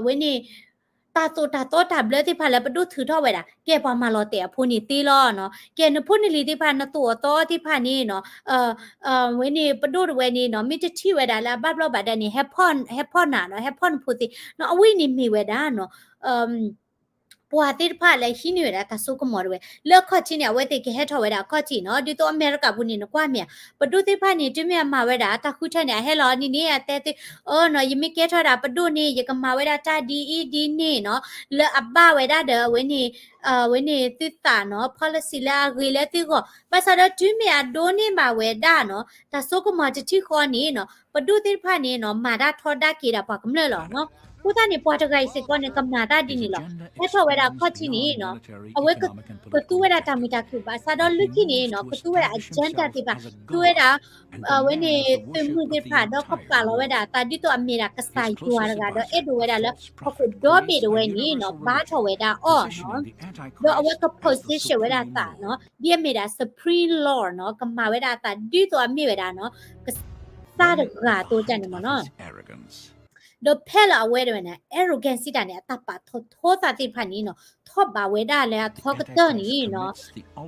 ဝဲန့ၣ် တၢ်သိၣ်တၢ်သီတၢ်ဘျၢသ့ၣ်တဖၣ်လၢပဒိၣ်ထုးထီၣ်ဝဲဒၣ် ကဲပှၤမၤလီၤတဲာ်အဖိန့ၣ်သ့လီၤနီၤ, ကဲနဖိနလံၤသ့ၣ်တဖၣ် နသိၣ်အသီသ့ၣ်တဖၣ်န့ၣ်နီၤ ဝဲန့ၣ် ပဒိၣ်တဝဲန့ၣ်နီၤ မ့ၢ်တထံၣ်ဝဲဒၣ်လၢအဘၣ်ဘျီးဘၣ်ဒါန့ၣ် ဟဲဖီၣ်နၤနီၤ ဟဲဖီၣ်နဖိသ့နီၤ, အဝဲအံၤန့ၣ်မ့ၢ်ဝဲဒၣ်နီၤ ပှၤသ့ၣ်တဖၣ်လၢဟံးန့ၢ်ဝဲဒၣ်တၢ်စိကမီၤတဝဲ လၢအခီၣ်ထံးန့ၣ် အဝဲသ့ၣ်ကဟဲထီၣ်ဝဲဒၣ်အခီၣ်ထံးနီၤ, ဒ်သိးအမဲရကၤပူၤန့ၣ် နကွၢ်မ့ၢ်ဧါ, ပဒိၣ်သ့ၣ်တဖၣ်န့ၣ် တုၤမ့ၢ်အမၤဝဲဒၣ်တၢ်ဃုထၢန့ၣ် အဟဲလီၤန့ၣ်န့ၣ် အတဲသ့ အၢနီၤ ယမ့ၢ်ကဲထီၣ်ဝဲဒၣ်ပဒိၣ်န့ၣ် ယကမၤဝဲဒၣ်တၢ်ဒ်အံၤဒ်န့ၣ်နီၤ, လၢအဘၣ်ဝဲဒၣ်ဒီး အဝဲန့ၣ် အဝဲန့ၣ်သုသးနီၤ policy လၢအဂ့ၤလၢသုဂီၢ်, ဘၣ်ဆၣ်ဒီးတုၤမ့ၢ်အဒိးန့ၢ်ဘၣ်ဝဲဒၣ်နီၤ တၢ်စိကမီၤတထံၣ်ဃီန့ၣ်နီၤ ပဒိၣ်သ့ၣ်တဖၣ်န့ၣ်နီၤ မၤတၢ်ထီဒါက့ၤဒၣ်ပှၤကမျၢၢ်လီၤနီၤ အဃိသတးန့ၣ် ပှၤတဂၤအံၤစ့ၢ်ကီးန့ၣ် ကမၤတၢ်ဒ်န့ၣ်လီၤ. ဟဲထီၣ်ဝဲဒၣ်ခီၣ်ထံးန့ၣ်နီၤ, အဝဲကသူဝဲဒၣ်တၢ်မုာ်တၢ်ခုၣ်ဘၣ်ဆၣ်ဒီး လၢခံန့ၣ်နီၤ ကသူဝဲဒၣ် agenda သ့ၣ်တဖၣ်, သူဝဲဒၣ် အဝဲန့ၣ်သုးမုၢ်သ့ၣ်တဖၣ် ဒီးကပာ်လီၤဝဲဒၣ်အသးဒ်သိးအမ့ၢ်ဒၣ်ကစၢ်ယွၤတဂၤ ဒီးအဲၣ်ဒိးဝဲဒၣ်လၢဟီၣ်ခိၣ်ဒီဘ့ၣ်တဝဲန့ၣ်နီၤ ဘါထီၣ်ဝဲဒၣ်အီၤနီၤ. ဒီးအဝဲက position ဝဲဒၣ်အသးနီၤ ဒ်အမ့ၢ်ဒၣ် supreme lord နီၤ, ကမၤဝဲဒၣ်အသးဒ်သိးအမ့ၢ်ဝဲဒၣ်နီၤ ကစၢ်တဂၤအသိးန့ၣ်မ့ၢ်နီၤ. ဒီးဖဲလၢအဝဲတဝဲန့ၣ် arrogance စံးတၢ်န့ၣ် အတၢ်ပာ်ထီၣ်ထီသးသ့ၣ်တဖၣ်န့ၣ်နီၤ ထီၣ်ဘးဝဲဒၣ်လၢအထီကတၢၢ်န့ၣ်နီၤ,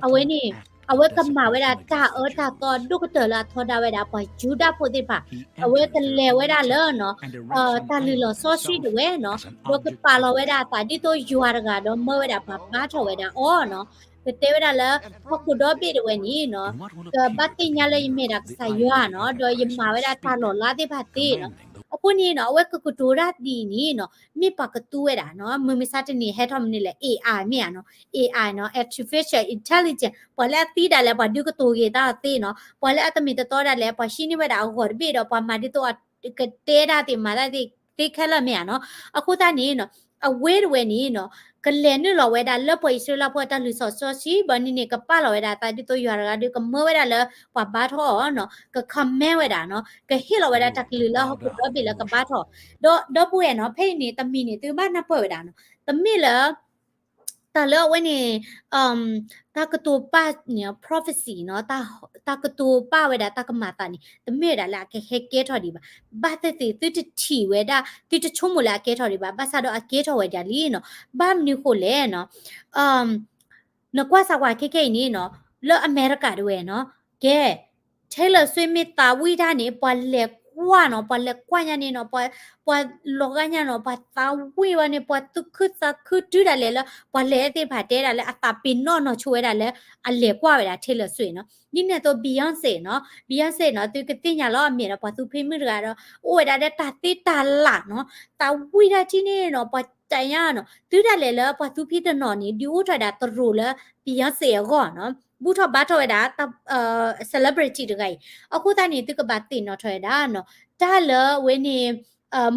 အဝဲန့ၣ် အဝဲကမၤဝဲဒၣ်တၢ်အၢတၢ်သီအဒိၣ်ကတၢၢ်လၢအထီဒါဝဲဒၣ်ပှၤယူဒၤဖိသ့ၣ်တဖၣ်, အဝဲကလဲၤဝဲဒၣ်လၢနီၤ တၢ်လုၢ်လီၢ်စီဆှံတဝဲနီၤ, ဒီးကပာ်လီၤဝဲဒၣ်အသးဒ်သိးယွၤတဂၤဒီးမၢဝဲဒၣ်ပှၤဘါထီၣ်ဝဲဒၣ်အီၤနီၤ, ကတဲဝဲဒၣ်လၢ ဟီၣ်ခိၣ်ဒီဘ့ၣ်တဝဲန့ၣ်နီၤ ကဘၣ်သ့ၣ်ညါလၢယမ့ၢ်ဒၣ်ကစၢ်ယွၤနီၤ, ဒီးယမၤဝဲဒၣ်တၢ်လီၤလးသ့ၣ်တဖၣ်သ့နီၤ. အဃိန့ၣ်နီၤ အဝဲကကတိၤတၢ်ဒ်အံၤန့ၣ်နီၤ မ့ၢ်ပှၤကသူဝဲဒၣ်နီၤ, မုၢ်မဆါတနံၤဟဲထီၣ်မနုၤလဲၣ် AI မ့ၢ်ဧါနီၤ, AI နီၤ artificial intelligence ပှၤလၢအသံဒၣ်လဲာ် ပှၤဒုးကတိၤဂ့ၤတၢ်သ့နီၤ, ပှၤလၢအတမ့ၢ်တတီဒၣ်လဲာ် ပှၤဟံးန့ၢ်ဝဲဒၣ်အဂီၢ်တဘ့ၣ်ဒီး ပှၤမၤဒ်သိးအကတဲတၢ်သ့ၣ်မၤတၢ်သ့ခဲလၢာ်မ့ၢ်ဧါနီၤ. အဃိသတးန့ၣ်နီၤ အဝဲတဝဲန့ၣ်နီၤ ကလဲၤနုာ်လီၤဝဲဒၣ်လၢပှၤအံၣ်စရ့လးဖိအတၢ်လုၢ်လီၢ်စီဆှံ ဘၣ်န့ၣ်န့ၣ် ကပာ်လီၤဝဲဒၣ်အသးဒ်သိးယွၤတဂၤဒီး ကမၢဝဲဒၣ်လၢပှၤဘါထီၣ်အီၤနီၤ, က command ဝဲဒၣ်နီၤ, ကဟ့ၣ်လီၤဝဲဒၣ်တၢ်ကလုၢ်လၢဟီၣ်ခိၣ်ဒီဘ့ၣ်လၢကဘါထီၣ်, ဒီးဒီပုၢ်ဝဲၢ်နီၤ ဖဲအံၤန့ၣ် တမံၤန့ၣ် သုဘၣ်နၢ်ပၢၢ်ဝဲဒၣ်နီၤ, တမ့ၢ်လၢ တၢ်လၢအဝဲန့ၣ် တၢ်ကတိၤပာ်န့ၣ် prophecy နီၤ, တၢ်ကတိၤပာ်ဝဲဒၣ်တၢ်ကမၤသးန့ၣ် တမ့ၢ်ဝဲဒၣ်လၢအကဟဲကဲထီၣ်ဒံးဘၣ်. ဘၣ်သ့ၣ်သ့ၣ် သုတထံၣ်ဝဲဒၣ် သုတဆိကမိၣ်လၢအကဲထီၣ်ဒံးဘၣ်, ဘၣ်ဆၣ်ဒီးအကဲထီၣ်ဝဲဒၣ်လံနီၤ. ဘၣ်မနုၤဃိလဲၣ်နီၤ နကွၢ်စၢ်ကွၢ်ခဲခဲအံၤန့ၣ်နီၤ လၢအမဲရကၤတဝဲနီၤ, ကဲ Taylor Swift မ့ၢ်သးဝံၣ်တၢ်န့ၣ် ပှၤလဲၤကွၢ်နီၤ, ပှၤလဲၤကွၢ်ညါန့ၣ်နီၤ, ပှၤလီၤဂာ်ညါနီၤ, ပှၤသးဝံၣ်ဝဲန့ၣ် ပှၤသူၣ်ခုသးခုတုၤဒၣ်လဲာ်လၢ ပှၤလဲၤသ့ၣ်တဖၣ်တဲဒၣ်လၢအသးပ့ၤနီၣ်နီၢ်ဆိဝဲဒၣ်လၢ အလဲၤကွၢ်ဝဲဒၣ် Taylor Swift နီၤ. ဒ်န့ၣ်အသိး Beyonce နီၤ, Beyonce နီၤ သုကသ့ၣ်ညါလီၤ အမ့ၢ်ဒီးပှၤသူဖံမုၣ်တဂၤဒီး အိၣ်ဝဲဒၣ်လၢတၢ်သ့တၢ်လၢ်နီၤ, သးဝံၣ်တၢ်ထံၣ်န့ၣ်နီၤ ပှၤတၢ်ညါနီၤ တုၤဒၣ်လဲာ်လၢပှၤသူဖံတနီၤန့ၣ် ဒုးအိၣ်ထီၣ်ဝဲဒၣ်တရူးလၢ Beyonce အဂီၢ်နီၤ, ဘူၣ်ထီၣ်ဘါထီၣ်ဝဲဒၣ် celebrity တဂၤအံၤ, အဃိသတးန့ၣ် သုကဘၣ်သ့ၣ်နီၣ်ထီၣ်ဝဲဒၣ်နီၤ, တၢ်လၢအဝဲန့ၣ်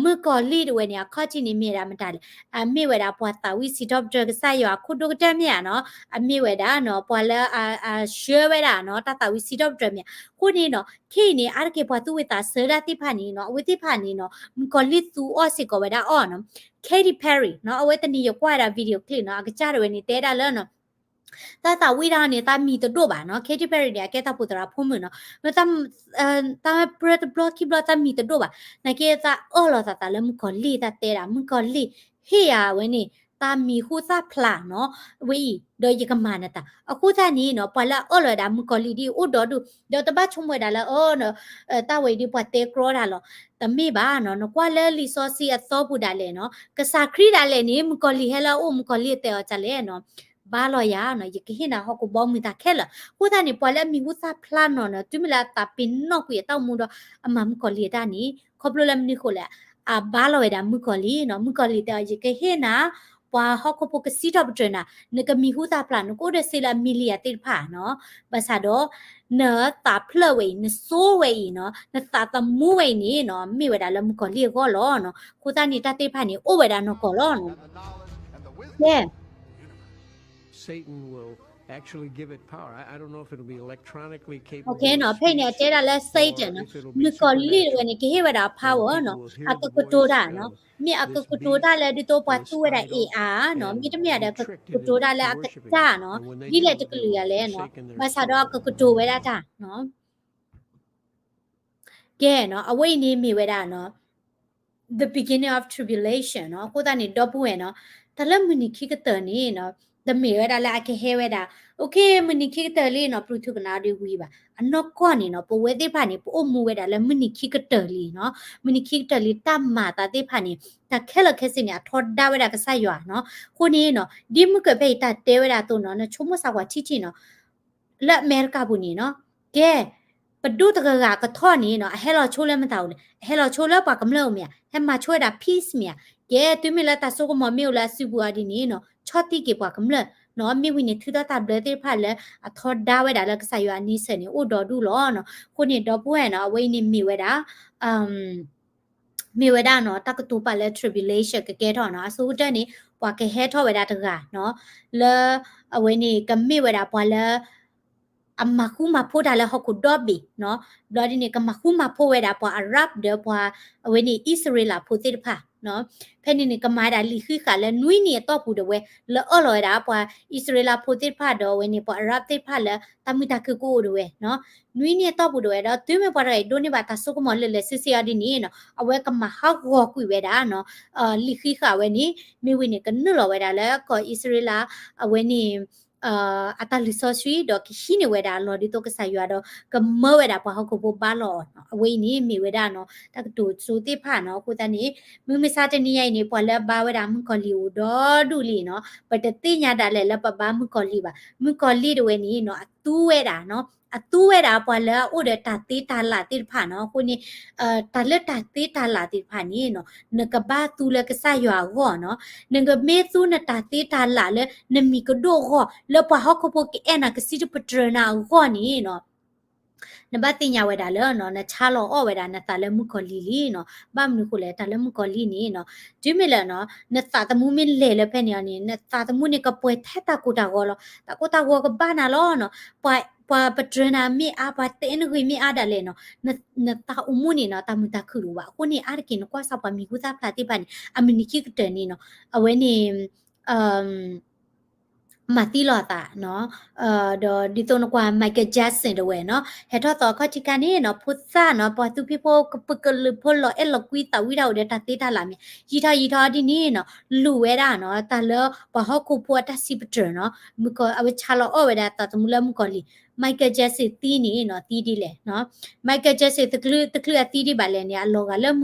မုၣ်ကီၤလံၢ်တဝဲန့ၣ် အခီၣ်ထံးန့ၣ်မ့ၢ်ဝဲဒၣ်မတၤလဲၣ်, အမ့ၢ်ဝဲဒၣ်ပှၤသးဝံၣ်စံးထီၣ်ပတြၢၤကစၢ်ယွၤအခိၣ်ဒိၣ်ကတၢၢ်မ့ၢ်ဧါနီၤ, အမ့ၢ်ဝဲဒၣ်နီၤ ပှၤလၢအဆှၢဝဲဒၣ်နီၤ တၢ်သးဝံၣ်စံးထီၣ်ပတြၢၤမ့ၢ်ဧါ, အဃိန့ၣ်နီၤ ခဲအံၤန့ၣ် အါတက့ၢ်ပှၤသူၣ်ဝံၣ်သးစၢတၢ်သ့ၣ်တဖၣ်န့ၣ်နီၤ အဝဲသ့ၣ်တဖၣ်န့ၣ်နီၤ မုၣ်ကီၤလံၢ်သူအီၣ်စ့ၢ်ကီးဝဲဒၣ်အီၤနီၤ, Katy Perry နီၤ အဝဲတနံၤယကွၢ်ဝဲဒၣ် video clip နီၤ အကစၢ်တဝဲန့ၣ် တဲဒၣ်လၢနီၤ တၢ်သးဝံၣ်တၢ်န့ၣ် တၢ်မံၤတဒိၣ်ဘၣ်နီၤ, Katy Perry န့ၣ် အကဲတၢ်ပူၤသရၣ်ဖိမုၣ်နီၤ, တၢ်ပြၢတဘျီခံဘျီတၢ်မံၤတဒိၣ်ဘၣ်, နာ်က့တၢ်အၢၣ်လီၤသးသးလၢမုၣ်ကီၤလံၢ် တၢ်တဲဒၣ် မုၣ်ကီၤလံၢ် ဟ့ၣ်ယၤဝဲန့ၣ် တၢ်မံၤဟူသၣ်ဖျါနီၤ, ဝဲအံၤ ဒီးယကမၤနတၢ်, အဃိသတးန့ၣ်နီၤ ပှၤလၢအအၢၣ်လီၤဝဲဒၣ်မုၣ်ကီၤလံၢ်ဒ်အံၤအိၣ်ဒီဒူၣ်, ဒီးတဘၣ်ဆိကမိၣ်ဝဲဒၣ်လၢ အၢ တၢ်ဝဲအံၤဒ်ပှၤတဲကြီတၢ်လီၤ, တမ့ၢ်ဘၣ်နီၤ, နကွၢ်လၢလံာ်စီဆှံအသီပူၤဒၣ်လဲာ်နီၤ, ကစၢ်ခရံာ်ဒၣ်လဲာ်န့ၣ် မုၣ်ကီၤလံၢ်ဟဲလၢအအိၣ် မုၣ်ကီၤလံၢ်တဲအီၤဒ်လဲၣ်နီၤ, ဘါလီၤယၤနီၤ, ယကဟ့ၣ်နၤဟီၣ်ခိၣ်ဘီမုၢ်သးခဲလၢာ်, အဃိသတးန့ၣ် ပှၤလၢအမံၤဟူသၣ်ဖျါနီၤနီၤ တုၤမ့ၢ်လၢအသးပ့ၤနီၣ်ကွံာ်အတၢ်အိၣ်မူဒီး အမၤမုၣ်ကီၤလံၢ်အတၢ်န့ၣ် ခီဖျိလၢမနုၤဃိလဲၣ်, အဘါလီၤဝဲဒၣ်မုၣ်ကီၤလံၢ်နီၤ, မုၣ်ကီၤလံၢ်တဲအီၤ ယကဟ့ၣ်နၤ ပှၤဟီၣ်ခိၣ်ဖိကစံးထီၣ်ပတြၢၤနၤ, နကမံၤဟူသၣ်ဖျါ နကအိၣ်ဒီးစ့လၢအမံၤလံယၤသ့ၣ်တဖၣ်နီၤ, ဘၣ်ဆၣ်ဒီး နသးဖျၢၣ်ဝဲအံၤ နစိဝဲအံၤနီၤ နသးသမူဝဲအံၤန့ၣ်နီၤ မ့ၢ်ဝဲဒၣ်လၢမုၣ်ကီၤလံၢ်အဂီၢ်လီၤနီၤ, အဃိသတးန့ၣ် တၢ်သ့ၣ်တဖၣ်န့ၣ် အိၣ်ဝဲဒၣ်နီၢ်ကီၢ်လီၤနီၤ, ကဲ Satan will actually give it power. I, I don't know if it'll be electronically capable of speech, ဖဲအံၤန့ၣ် အတဲဒၣ်လၢ Satan နီၤ, မုၣ်ကီၤလံၢ်တဝဲန့ၣ် ကဟ့ၣ်ဝဲဒၣ် power နီၤ, အကကတိၤတၢ်နီၤ, မ့ၢ်အကကတိၤတၢ်လၢဒ်သိးပှၤသူဝဲဒၣ် AI နီၤ, မ့တမ့ၢ်ဒီး ကကတိၤတၢ်လၢအကစၢ်နီၤ, ဒ်လဲၣ်တကလုာ်ယၤလဲၣ်နီၤ, ဘၣ်ဆၣ်ဒီးအကကတိၤဝဲဒၣ်တၢ်နီၤ ကဲနီၤ, အဝဲအံၤန့ၣ်မ့ၢ်ဝဲဒၣ်နီၤ the beginning of tribulation နီၤ, အဃိသတးန့ၣ် ဒီပုၢ်ဝဲၢ်နီၤ, တၢ်လၢမုၢ်နံၤခံကတၢၢ်န့ၣ်နီၤ, တမ့ၢ်ဝဲဒၣ်လၢအကဟဲဝဲဒၣ်, okay မုၢ်နံၤခံကတၢၢ်လံနီၤ ပျုၤထူကနၣ်ဒုးဝံၤဘၣ်, အနီၢ်ကီၢ်န့ၣ်နီၤ ပဝဲသ့ၣ်တဖၣ်န့ၣ် ပအိၣ်မူဝဲဒၣ်လၢမုၢ်နံၤခံကတၢၢ်လံနီၤ, မုၢ်နံၤခံကတၢၢ်လံ တၢ်မၤသးသ့ၣ်တဖၣ်န့ၣ် တၢ်ခဲလၢာ်ခဲဆ့န့ၣ် အထီဒါဝဲဒၣ်ကစၢ်ယွၤနီၤ, အဃိန့ၣ်နီၤ ဒ်မုၢ်ကၢၢ်ဖဲအံၤတၢ်တဲဝဲဒၣ်အသိးနီၤ နဆိကမိၣ်စၢ်ကွၢ်ထံထံနီၤ လၢအမဲရကၤပူၤန့ၣ်နီၤ, ကဲ, ပဒိၣ်တဂၤဂၤကထီၣ်န့ၣ်နီၤ အဟဲလီၤဆိလၢမတၤအိၣ်လဲၣ်, အဟဲလီၤဆိလၢပှၤကမျၢၢ်အိၣ်မ့ၢ်ဧါ, ဟဲမၤဆိဝဲဒၣ် peace မ့ၢ်ဧါ, ကဲ, တုၤမ့ၢ်လၢတၢ်စိကမီၤမ့ၢ်အိၣ်လၢအစုပူၤအီၤဒ်န့ၣ်နီၤ ဆီၣ်သံက့ၤပှၤကမျၢၢ်နီၤ, မ့ၢ်ဝံၤန့ၣ် ထုးထီၣ်တၢ်ဘျၢသ့ၣ်တဖၣ်လၢအထီဒါဝဲဒၣ်လၢကစၢ်ယွၤအနံၤဆၢၣ်န့ၣ် အိၣ်ဒီဒူၣ်လီၤနီၤ, အဃိန့ၣ် ဒီပုၢ်ဝဲၢ်နီၤ အဝဲအံၤန့ၣ်မ့ၢ်ဝဲဒၣ် အ မ့ၢ်ဝဲဒၣ်နီၤ တၢ်ကတိၤပာ်လၢ tribulation ကကဲထီၣ်နီၤ, အဆိကတၢၢ်န့ၣ် ပှၤကဟဲထီၣ်ဝဲဒၣ်တဂၤနီၤ, လၢ အဝဲန့ၣ်ကမ့ၢ်ဝဲဒၣ်ပှၤလၢ အမၤဃူမၤဖိးတၢ်လၢဟီၣ်ခိၣ်ဒီဘ့ၣ်နီၤ, ဘျီဒ်န့ၣ် ကမၤဃူမၤဖိးဝဲဒၣ်ပှၤ Arab ဒီးပှၤ အဝဲန့ၣ် အံၣ်စရ့လးဖိသ့ၣ်တဖၣ်နီၤ, ဖဲန့ၣ်န့ၣ် ကမၤဝဲဒၣ်လံာ်ဃံးဃာ်လၢနွံနံၣ်အတီၢ်ပူၤဒၣ်ဝဲ, လၢအၢၣ်လီၤဝဲဒၣ်ပှၤအံၣ်စရ့လးဖိသ့ၣ်တဖၣ်ဒီးအဝဲန့ၣ် ပှၤ Arab သ့ၣ်တဖၣ်လၢတၢ်မုာ်တၢ်ခုၣ်ကအိၣ်ဒၣ်ဝဲနီၤ, နွံနံၣ်အတီၢ်ပူၤဒၣ်ဝဲဒီး တုၤမ့ၢ်ပှၤတဂၤအံၤဒိးန့ၢ်ဘၣ်တၢ်စိကမီၤလၢာ်လၢာ်ဆ့ဆ့အီၤဒ်န့ၣ်နီၤ, အဝဲကမၤဟးဂီၤကွံာ်ဝဲဒၣ်နီၤ, လံာ်ဃံးဃာ်ဝဲန့ၣ် မ့ၢ်ဝံၤန့ၣ် ကနုာ်လီၤဝဲဒၣ်လၢကီၢ်အံၣ်စရ့လး အဝဲန့ၣ် အတၢ်လုၢ်စီဆှံ ဒီးကဟံးန့ၢ်ဝဲဒၣ်အလီၢ်ဒ်သိးကစၢ်ယွၤဒီး ကမၢဝဲဒၣ်ပှၤဟီၣ်ခိၣ်ဖိဘါလီၤအီၤနီၤ, အဝဲအံၤန့ၣ်မ့ၢ်ဝဲဒၣ်နီၤ တၢ်ကတိၤစိသ့ၣ်တဖၣ်နီၤ, အဃိသတးန့ၣ် မုၢ်မဆါတနံၤညါအံၤန့ၣ် ပှၤလၢအဘါဝဲဒၣ်မုၣ်ကီၤလံၢ်အိၣ်ဒီဒူၣ်လံနီၤ, ပတသ့ၣ်ညါဒၣ်လဲာ်လၢပဘါမုၣ်ကီၤလံၢ်ဘၣ်, မုၣ်ကီၤလံၢ်ဒၣ်ဝဲန့ၣ်နီၤ အသူဝဲဒၣ်နီၤ, အသူဝဲဒၣ်ပှၤလၢအအိၣ်ဒီးတၢ်သ့တၢ်လၣ်သ့ၣ်တဖၣ်နီၤ, အဃိန့ၣ် တၢ်လၢတၢ်သ့တၢ်လၣ်သ့ၣ်တဖၣ်န့ၣ်နီၤ, နကဘၣ်သူလၢကစၢ်ယွၤအဂီၢ်နီၤ, နကမ့ၢ်သူနတၢ်သ့တၢ်လၣ်လၢနမံၤကဒိၣ်အဂီၢ် လၢပှၤဟီၣ်ခိၣ်ဖိကအဲၣ်နၤကစံးတပတြၢၤနၤအဂီၢ်န့ၣ်နီၤ နဘၣ်သ့ၣ်ညါဝဲဒၣ်လၢနီၤ နဆါလီၤအီၣ်ဝဲဒၣ်နသးလၢမုၣ်ကီၤလံၢ်လံနီၤ, ဘၣ်မနုၤဃိလဲၣ် တၢ်လၢမုၣ်ကီၤလံၢ်န့ၣ်နီၤ, တုၤမ့ၢ်လၢနီၤ နသးသမူမ့ၢ်လဲၤလၢဖဲန့ၣ်အီၤန့ၣ် နသးသမူန့ၣ်ကပှဲၤထဲတၢ်ကိၢ်တၢ်ဂီၤလီၤ, တၢ်ကိၢ်တၢ်ဂီၤကဘၣ်နၤလီၤနီၤ, ပှၤ ပှၤပတြၢၤနၤမ့ၢ်အါ ပှၤတဲနဂ့ၤမ့ၢ်အါဒၣ်လဲာ်နီၤ, န နသးအိၣ်မူန့ၣ်နီၤ တၢ်မုာ်တၢ်ခုၣ်တအိၣ်ဘၣ်, အဃိန့ၣ် အါတက့ၢ်နကွၢ်စၢ်ပှၤမံၤဟူသၣ်ဖျါသ့ၣ်တဖၣ်န့ၣ် အမုၢ်နံၤခံကတၢၢ်န့ၣ်နီၤ, အဝဲန့ၣ် မၤသံလီၤအသးနီၤ, ဒီးဒ်သိးနကွၢ် Michael Jackson တဝဲနီၤ, ဟဲထီၣ်သီခီၣ်ထံးခါန့ၣ်နီၤ ဖိသၣ်နီၤ ပှၤသူဖံဖိကပကလုာ်ဖိလီၤအဲၣ်လီၤကွံသးဝံၣ်တၢ်အိၣ်ဒီးတၢ်သ့တၢ်လၣ်မ့ၢ် ယံာ်ထီၣ်ယံာ်ထီၣ်ဒ်န့ၣ်နီၤ လူၤဝဲဒၣ်နီၤ တၢ်လၢပှၤဟီၣ်ခိၣ်ဖိအတၢ်စံးပတြၢၤနီၤ, မုၣ်ကီၤ အဝဲဆါလီၤအီၣ်ဝဲဒၣ်သးသမူလၢမုၣ်ကီၤလံၢ်, Michael Jackson သံန့ၣ်နီၤ သံဒ်လဲၣ်နီၤ, Michael Jackson တချုး တချုးအသံဒံးဘၣ်လဲၣ်န့ၣ် အလီၤဂာ်လၢ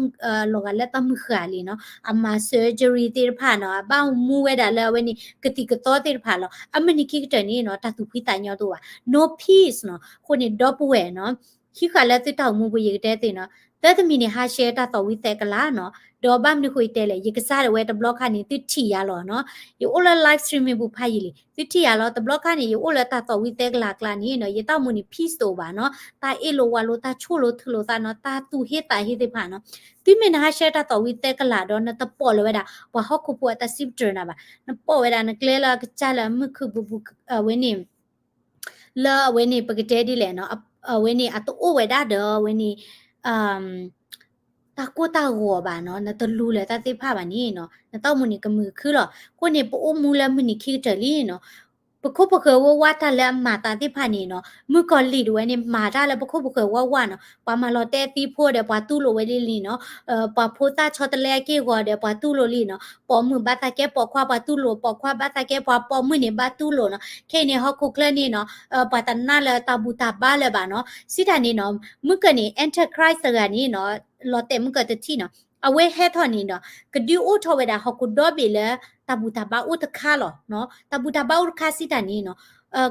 အလီၤဂာ်လၢတၢ်မုၢ်ဃၢ်လံနီၤ, အမၤ surgery သ့ၣ်တဖၣ်နီၤ, အဘၣ်မူဝဲဒၣ်လၢအဝဲန့ၣ် ကသံၣ်ကသီသ့ၣ်တဖၣ်လီၤ, အမုၢ်နံၤခံကတၢၢ်န့ၣ်နီၤ တၢ်သူၣ်ဖှံသးညီတအိၣ်ဘၣ်, no peace နီၤ, အဃိန့ၣ် ဒီပုၢ်ဝဲၢ်နီၤ, ဟံးဃာ်လၢသုတၢ်အိၣ်မူပူၤ ယကတဲသ့ၣ်နီၤ, သၢတမံၤန့ၣ် ဟးဆှဲတၢ်သီၣ်ဝံသဲကလၤနီၤ, ဒီးဘၣ်မနုၤဃိယတဲလဲၣ် ယကစၢ်ဒၣ်ဝဲတဘျီခါန့ၣ် သုထံၣ်ယၤလီၤနီၤ, ယအိၣ်လၢ live streaming ပူၤဖးယံာ်လံ သုထံၣ်ယၤလီၤ, တဘျီခါန့ၣ် ယအိၣ်လၢတၢ်သီၣ်ဝံသဲကလၤအကျါန့ၣ်နီၤ, ယတၢ်အိၣ်မူန့ၣ် peace တအိၣ်ဘၣ်နီၤ, တၢ်အ့ၣ်လိာ်ဝးလိာ် တၢ်ဆိၣ်လိာ်ထုးလိာ်သးနီၤ, တၢ်သူၣ်ဟ့သးဟ့သ့ၣ်တဖၣ်နီၤ, တုၤမ့ၢ်နဟးဆှဲတၢ်သီၣ်ဝံသဲကလၤဒီး နတပိာ်လၢၤဝဲဒၣ် ပှၤဟီၣ်ခိၣ်ဖိအတၢ်စံးပတြၢၤနၤဘၣ်, နပိာ်ဝဲဒၣ်နကျဲလၢအကစၢ်လၢမုၢ်ခုၣ်ပူၤပူၤ အဝဲန့ၣ် လၢအဝဲန့ၣ် ပကတဲဒ်လဲၣ်နီၤ, အဝဲန့ၣ် အတအိၣ်ဝဲဒၣ်ဒီးအဝဲန့ၣ် တၢ်ကိၢ်တၢ်ဂီၤဘၣ်နီၤ, နတလူၤလၢၤတၢ်သ့ၣ်တဖၣ်ဘၣ်န့ၣ်နီၤ, နတၢ်အိၣ်မူန့ၣ်ကမုာ်ကခုလီၤ, အဃိန့ၣ် ပအိၣ်မူလၢမုၢ်နံၤခံကတၢၢ်လံနီၤ, ပခိၣ်ပဃၢၤဝဲဝါတၢ်လၢအမၤသးသ့ၣ်တဖၣ်န့ၣ်နီၤ, မုၣ်ကီၤလံၢ်ဒၣ်ဝဲန့ၣ် မၤတၢ်လၢပခိၣ်ပဃၢၤဝဲဝါနီၤ, ပှၤမၤလီၤတဲာ်သံဖိဒီးပှၤတူၢ်လိာ်ဝဲလံလံနီၤ, ပှၤဖိသၣ်ဆီတလဲအက့ၢ်အဂီၤဒီးပှၤတူၢ်လိာ်လံနီၤ, ပိာ်မုၣ်ဘၣ်သးကဲပိာ်ခွါပှၤတူၢ်လိာ်, ပိာ်ခွါဘၣ်သးကဲပှၤပိာ်မုၣ်န့ၣ်ဘၣ်တူၢ်လိာ်နီၤ, ခဲအံၤန့ၣ် ဟီၣ်ခိၣ်ချၢန့ၣ်နီၤ, ပှၤတနာ်လၢတၢ်ဘူၣ်တၢ်ဘါလၢၤဘၣ်နီၤ, စံးတၢ်န့ၣ်နီၤ, မုၢ်ကၢၢ်န့ၣ် Antichrist တဂၤန့ၣ်နီၤ, လီၤတဲာ်မုၢ်ကၢၢ်တထံၣ်နီၤ, အဝဲဟဲထီၣ်န့ၣ်ဒီး ကဒုးအိၣ်ထီၣ်ဝဲဒၣ်ဟီၣ်ခိၣ်ဒီဘ့ၣ်လၢ တၢ်ဘူၣ်တၢ်ဘါအိၣ်တခါလီၤနီၤ, တၢ်ဘူၣ်တၢ်ဘါအိၣ်တခါစံးတၢ်န့ၣ်နီၤ,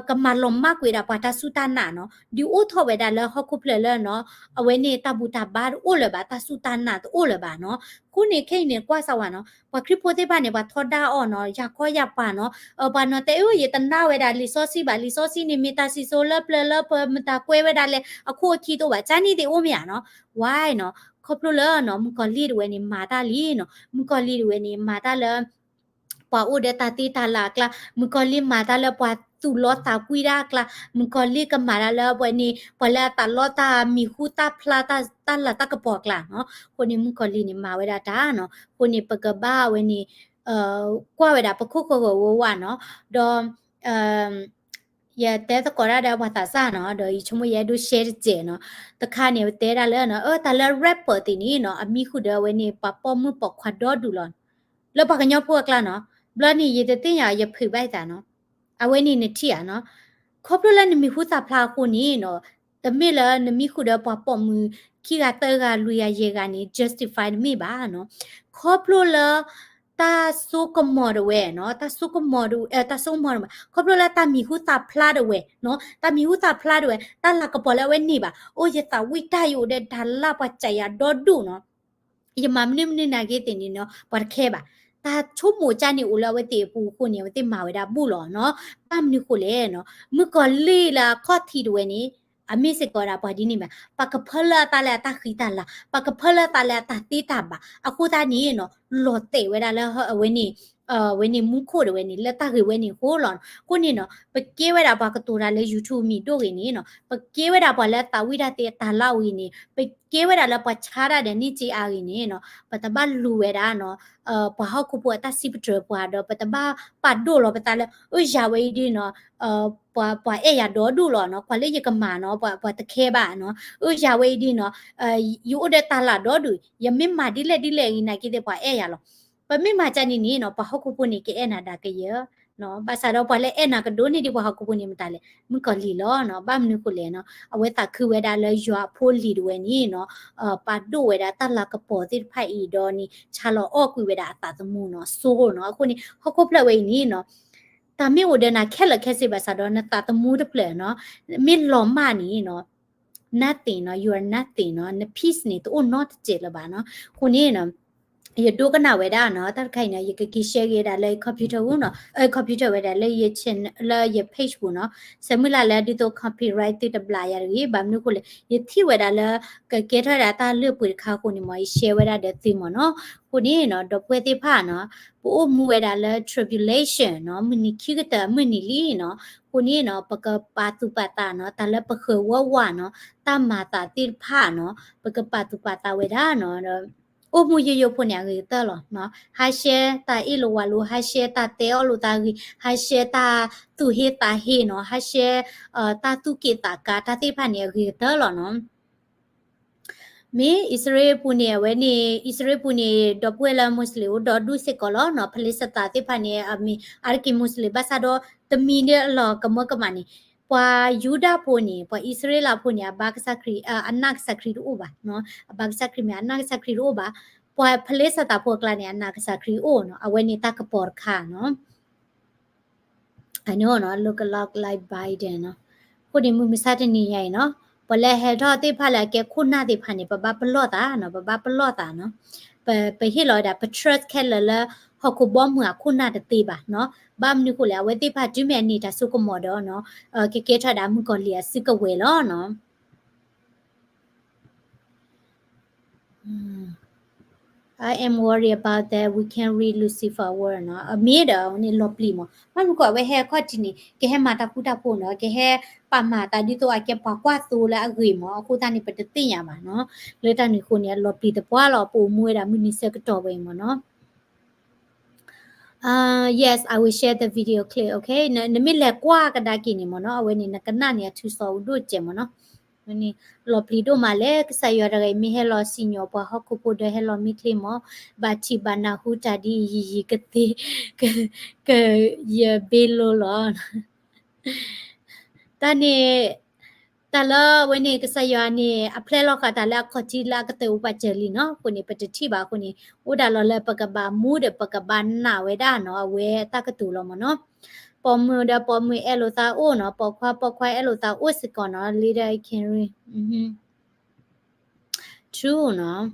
ကမၤလီၤမၢ်ကွံာ်ဒၣ်ပှၤတၢ်စူၢ်တၢ်နာ်နီၤ, ဒုးအိၣ်ထီၣ်ဝဲဒၣ်လၢဟီၣ်ခိၣ်ဖျၢၣ်လၢနီၤ, အဝဲန့ၣ်တၢ်ဘူၣ်တၢ်ဘါတအိၣ်လၢၤဘၣ်, တၢ်စူၢ်တၢ်နာ်တအိၣ်လၢၤဘၣ်နီၤ, အဃိန့ၣ် ခဲအံၤန့ၣ် ကွၢ်စၢ်ဝဲနီၤ, ပှၤခရံာ်ဖိသ့ၣ်တဖၣ်န့ၣ် ပှၤထီဒါအီၤနီၤ, ယၤခီယၤပၤနီၤ, ပှၤနီၤတဲ အၢ ယတနာ်ဝဲဒၣ်လံာ်စီဆှံဘၣ်, လံာ်စီဆှံန့ၣ် မ့ၢ်တၢ်စံၣ်စိၤလၢပျၢၤလၢပမတၤကွဲဝဲဒၣ်လၢအခိၣ်အခံတအိၣ်ဘၣ်, ကန့ၣ်သ့ၣ်အိၣ်မ့ၢ်ဧါနီၤ, why နီၤ, ခီဖျိလၢနီၤ မုၣ်ကီၤလံၢ်တဝဲန့ၣ် မၤတၢ်လံနီၤ, မုၣ်ကီၤလံၢ်တဝဲန့ၣ် မၤတၢ်လၢ ပှၤအိၣ်ဒီးတၢ်သ့တၢ်လၣ်အကျါ, မုၣ်ကီၤလံၢ်မၤတၢ်လၢပှၤသူၣ်လီသးကွံတၢ်အကျါ, မုၣ်ကီၤလံၢ်ကမၤတၢ်လၢပှၤန့ၣ် ပှၤလၢအသးလီတၢ်မံၤဟူသၣ်ဖျါတၢ်လၤတၢ်ကပီၤအကျါနီၤ, အဃိန့ၣ် မုၣ်ကီၤလံၢ်န့ၣ် မၤဝဲဒၣ်တၢ်နီၤ, အဃိန့ၣ် ပကဘၣ်ဝဲန့ၣ် ကွၢ်ဝဲဒၣ်ပခိၣ်ဃၢၤဂီၤဝါနီၤ, ဒီး ယတဲသကိးတၢ်ဒီးပှၤသးစၢ်နီၤ, ဒီးယဆိကမိၣ်ယအဲၣ်ဒိး share တစဲးနီၤ, တခါန့ၣ် ပတဲဒၣ်လၢ အတၢ်လၢ rapper သ့ၣ်န့ၣ်နီၤ, အမံၤဃုာ်ဒီးအဝဲန့ၣ် ပှၤပိာ်မုၣ်ပိာ်ခွါဒီဒူၣ်လီၤ, လၢပှၤကညီဖိအကျါနီၤ, ဘျီန့ၣ် ယတသ့ၣ်ညါ ယဖုးဘၣ်ယသးနီၤ, အဝဲန့ၣ်နထံၣ်ဧါနီၤ, ခီဖျိလၢနမံၤဟူသၣ်ဖျါအဃိန့ၣ်နီၤ, တမ့ၢ်လၢနမံၤဃုာ်ဒီးပှၤပိာ်မုၣ်ခံဂၤသၢဂၤလွံၢ်ဂၤယဲၢ်ဂၤန့ၣ် justify တမ့ၢ်ဘၣ်နီၤ, ခီဖျိလၢ တၢ်စိကမီၤဒၣ်ဝဲနီၤ, တၢ်စိကမီၤဒၣ်ဝဲ, တၢ်စိကမီၤဒၣ်ဝဲ, ခီဖျိလၢတၢ်မံၤဟူသၣ်ဖျါဒၣ်ဝဲနီၤ, တၢ်မံၤဟူသၣ်ဖျါဒၣ်ဝဲ, တၢ်လၤကပီၤလၢအဝဲန့ၣ်ဘၣ်, အိၣ် ယသးဝံၣ်တၢ် ယအိၣ်ဒီးတၢ်လၢပှၤစၢ်ယၤဒီဒူၣ်နီၤ, ယမၤမနုၤမနုၤနာ်က့သ့ၣ်န့ၣ်နီၤ ပှၤတခဲဘၣ်, တၢ်ဆိကမိၣ်ကၢ်န့ၣ်အိၣ်လၢအဝဲသ့ၣ်အပူၤအဃိန့ၣ် အဝဲသ့ၣ်မၤဝဲဒၣ်ဘူၣ်လီၤနီၤ, ဘၣ်မနုၤဃိလဲၣ်နီၤ, မုၣ်ကီၤလံၢ်လၢအခီၣ်ထံးဒၣ်ဝဲန့ၣ် အမ့ၢ်စ့ၢ်ကီးဝဲဒၣ်ပှၤဒ်န့ၣ်ဘၣ်, ပှၤကဖၢလၢအသးလၢအတၢ်ဃံတၢ်လၤ, ပှၤကဖၢလၢအသးလၢအတၢ်သ့တၢ်ဘၣ်, အဃိသတးန့ၣ်နီၤ လီၤတဲာ်ဝဲဒၣ်လၢအဝဲန့ၣ် အဝဲန့ၣ်မူခိၣ်ဒၣ်ဝဲန့ၣ် လၢတၢ်ဂ့ၢ်ဝဲန့ၣ်အဃိလီၤ. အဃိန့ၣ်နီၤ ပကဲဝဲဒၣ်ပှၤကတိၤတၢ်လၢ YouTube မံၤဒိၣ်ဂ့ၤန့ၣ်နီၤ, ပကဲဝဲဒၣ်ပှၤလၢသးဝံၣ်တၢ်သ့အတၢ်လၢအဂ့ၤန့ၣ်, ပကဲဝဲဒၣ်လၢပှၤဆါတၢ်ဒီးန့ၢ်စ့အါဂ့ၤန့ၣ်နီၤ, ပတဘၣ်လူၤဝဲဒၣ်နီၤ ပှၤဟီၣ်ခိၣ်ဖိအတၢ်စံးပတြၢၤပှၤဒီး ပတဘၣ်ပာ်ဒိၣ်လီၤပသးလၢ အၢ ယၤဝဲအံၤဒ်နီၤ ပှၤအဲၣ်ယၤဒီဒူၣ်လီၤနီၤ, ကွၢ်လၢယကမၤနီၤ ပှၤတခဲဘၣ်နီၤ, အၢ ယၤဝဲအံၤဒ်နီၤ ယအိၣ်ဒီးတၢ်လၢ်ဒီဒူၣ်, ယမ့ၢ်မၤဒ်လဲၣ်ဒ်လဲၣ်အံၤနာ်က့သ့ၣ်ပှၤအဲၣ်ယၤလီၤ. ပမ့ၢ်မၤကန့ၣ်န့ၣ်နီၤ ပှၤဟီၣ်ခိၣ်ဖိန့ၣ် ကအဲၣ်နၤဒၣ်ကယၢ, ဘၣ်ဆၣ်ဒီးပှၤလၢအဲၣ်နၤကဒိၣ်န့ၢ်ဒံးပှၤဟီၣ်ခိၣ်ဖိန့ၣ်မတၤလဲၣ်, မုၣ်ကီၤလံၢ်လီၤနီၤ. ဘၣ်မနုၤဃိလဲၣ်နီၤ, အဝဲသးခုဝဲဒၣ်လၢယွၤအဖိလံၤဒၣ်ဝဲန့ၣ်နီၤ ပာ်ဒိၣ်ဝဲဒၣ်တၢ်လၤကပီၤသ့ၣ်တဖၣ်အံၤဒီးန့ၣ် ဆါလီၤအီၣ်ကွံာ်ဝဲဒၣ်အသးသမူနီၤ စိနီၤ. အဃိန့ၣ် ဟီၣ်ခိၣ်ဖျၢၣ်ဝဲအံၤန့ၣ်နီၤ တၢ်မ့ၢ်အိၣ်ဒီးနၤခဲလၢာ်ခဲဆ့ဘၣ်ဆၣ်ဒီး နသးသမူတဖျၢၣ်နီၤ မ့ၢ်လီၤမၢ်န့ၣ်နီၤ nothing နီၤ you are nothing နီၤ န peace န့ၣ် တအိၣ်နီတစဲးလၢၤဘၣ်နီၤ. အဃိန့ၣ်နီၤ ယဒိကနၣ်ဝဲဒၣ်နီၤ တၢ်တခါအံၤနီၤ ယကက့ၤ share က့ၤဒၣ်လၢ computer အူနီၤ, computer ဝဲဒၣ်လၢယ channel လၢယ page ပူၤနီၤ, ဆၢမုၢ်လၢ်လၢဒ်သိး copyright သုတဘျးယၤတဂ့ၤ, ဘၣ်မနုၤအဃိလဲၣ် ယထံၣ်ဝဲဒၣ်လၢ ကကဲထီၣ်ဝဲဒၣ်တၢ်လၢပှဲၤတခါအဃိန့ၣ်မ့ၢ် ယ share ဝဲဒၣ်ဒီးသုမ့ၢ်နီၤ. အဃိန့ၣ်နီၤ ဒီပုၢ်ဝဲၢ်သ့ၣ်တဖၣ်နီၤ ပအိၣ်မူဝဲဒၣ်လၢ tribulation နီၤ မုၢ်နံၤခံကတၢၢ်အမုၢ်နံၤလံနီၤ. အဃိန့ၣ်နီၤ ပကပာ်သူၣ်ပာ်သးနီၤ တၢ်လၢပဃၢၤဝီဝါနီၤ တၢ်မၤသးသ့ၣ်တဖၣ်နီၤ ပကပာ်သူၣ်ပာ်သးဝဲဒၣ်နီၤ ဒီး အိၣ်မူယိယိဖိန့ၣ် အဂ့ၤကတၢၢ်လီၤ. ဟးရှဲတၢ်အ့ၣ်လိာ်ဝးလိာ်, ဟးရှဲတၢ်တဲအီၣ်လိာ် တၢ်ဂ့ၤ, ဟးရှဲတၢ်သူၣ်ဟ့သးဟ့နီၤ, ဟးရှဲ တၢ်သူၣ်က့ၣ်သးကါ တၢ်သ့ၣ်တဖၣ်န့ၣ် အဂ့ၤကတၢၢ်လီၤနီၤ. မ့ၢ်အံၣ်စရ့လးပူၤန့ၣ် အဝဲန့ၣ် အံၣ်စရ့လးပူၤန့ၣ် ဒီပုၢ်ဝဲၢ်လၢ Muslim အိၣ်ဒီဒူၣ်စ့ၢ်ကီးလီၤနီၤ. ဖလ့ၡသးသ့ၣ်တဖၣ်န့ၣ် အမ့ၢ်အါတက့ၢ် Muslim ဘၣ်ဆၣ်ဒီး တမံၤဒ်အလီၢ်ကမၢကမၣ်န့ၣ် ပှၤယူဒၤဖိန့ၣ် ပှၤအံၣ်စရ့လးဖိန့ၣ် အဘါကစၢ်ခရံာ် အနာ်ကစၢ်ခရံာ်တအိၣ်ဘၣ်နီၤ. အဘါကစၢ်ခရံာ်မ့ၢ်အနာ်ကစၢ်ခရံာ်တအိၣ်ဘၣ်. ပှၤဖလ့ၡသးဖိအကျါန့ၣ် အနာ်ကစၢ်ခရံာ်အိၣ်နီၤ. အဝဲန့ၣ်တၢ်ကပီၤတခါနီၤ. I know နီၤ look a lot like Biden နီၤ. အဃိန့ၣ် မုၢ်မဆါတနံၤညါအံၤနီၤ ပှၤလၢဟဲထီၣ်သ့ၣ်တဖၣ်လၢအကဲခိၣ်နၢ်သ့ၣ်တဖၣ်န့ၣ် ပဘၣ်ပလီၢ်သးနီၤ, ပဘၣ်ပလီၢ်သးနီၤ. ပ ပဟ့ၣ်လီၤဝဲဒၣ် ပ trust ခဲလၢာ်လၢ ဟီၣ်ခိၣ်ဘီမုၢ်အခိၣ်နၢ်တသ့ဘၣ်နီၤ. ဘၣ်မနုၤဃိလဲၣ် အဝဲသ့ၣ်တဖၣ်တုၤမ့ၢ်အန့ၢ်တၢ်စိကမီၤဒီးနီၤ ကကဲထီၣ်ဒၣ်မုၣ်ကီၤလံၢ်အစုကဝဲၤလီၤနီၤ. I am worried about that we can't read Lucifer word နီၤ. အမ့ၢ်ဒီးန့ၣ် လီၤပျံၤမး. ဘၣ်မနုၤဃိအဝဲဟဲအခီၣ်ထံးန့ၣ် ကဟဲမၤတၢ်ဃူတၢ်ဖိးနီၤ, ကဟဲပာ်မၤသးဒ်သိးအကဲပှၤကွၢ်သိလၢအဂ့ၤမး. အဃိသတးန့ၣ် ပတသ့ၣ်ညါဘၣ်နီၤ. လၢတၢ်န့ၣ်အဃိန့ၣ် အလီၤပျံၤသပှၢ်လီၤ. ပအိၣ်မူဝဲဒၣ်မုၢ်နံၤဆၢကတီၢ်ဝဲအံၤမးနီၤ. Uh, yes, I will share the video clip, okay? န နမ့ၢ်လဲၤကွၢ်ကဒါက့ၤန့ၣ်မးနီၤ, အဝဲန့ၣ် နကနၣ်န့ၢ်အထူစီၤအူဒိၣ်စဲးမးနီၤ. ဝဲန့ၣ် လီၤပျံၤဒိၣ်မးလဲၣ်, ကစၢ်ယွၤတဂၤအံၤ မ့ၢ်ဟဲလီၤစံၣ်ညီၣ်ပှၤဟီၣ်ခိၣ်ဖိဒီးဟဲလီၤမံချ့မး, ဘၣ်ထံၣ်ဘၣ်နၢ်ဟူတၢ်ဒ်ယံာ်ယံာ်ကသ့, က, က, ယဘ့လိလီၤ. တၢ်န့ၣ် တၢ်လၢဝဲန့ၣ် ကစၢ်ယွၤန့ၣ် အဖျဲလီၤဃာ်တၢ်လၢအခီၣ်ထံးလၢအကတၢၢ်အိၣ်ပာ်စၢၤလံနီၤ. အဃိန့ၣ် ပတထံၣ်ဘၣ်အဃိန့ၣ် အိၣ်ဒၣ်လီၤလၢပကဘၣ်မူဒီးပကဘၣ်နာ်ဝဲဒၣ်နီၤ အဝဲတၢ်ကတိၤလီၤမးနီၤ. ပိာ်မုၣ်ဒီးပိာ်မုၣ်အဲၣ်လိာ်သးအိၣ်နီၤ, ပိာ်ခွါပိာ်ခွါအဲၣ်လိာ်သးအိၣ်စ့ၢ်ကီးနီၤ, later I can read. True နီၤ.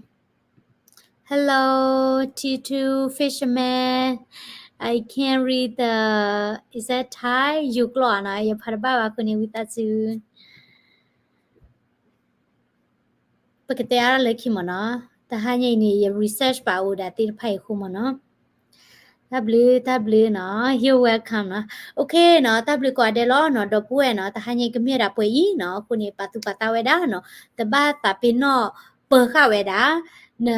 Hello, T two Fisherman. I can't read the, is that Thai? ယူၤကျိာ်နီၤ, ယဖးတဘၣ်ဘၣ်အဃိန့ၣ် ဝံသးစူၤ ပကတဲအါထီၣ်လၢခံမးနီၤ. တဟါညါအံၤန့ၣ် ယ research ဘၣ်အိၣ်ဒၣ်သ့ၣ်တဖၣ်အံၤအဃိမးနီၤ. တၢ်ဘျုး တၢ်ဘျုးနီၤ, you're welcome နီၤ. Okay နီၤ, တၢ်ဘျုးကိးဂၤဒဲးလီၤနီၤ, ဒီပုၢ်ဝဲၢ်နီၤ, တဟါညါအံၤကမ့ၢ်ဒၣ်ပှဲၤအံၤနီၤ, အဃိန့ၣ် ပာ်သူၣ်ပာ်သးဝဲဒၣ်နီၤ, တဘၣ်သးပ့ၤနီၣ်ပၢၤဃာ်ဝဲဒၣ် န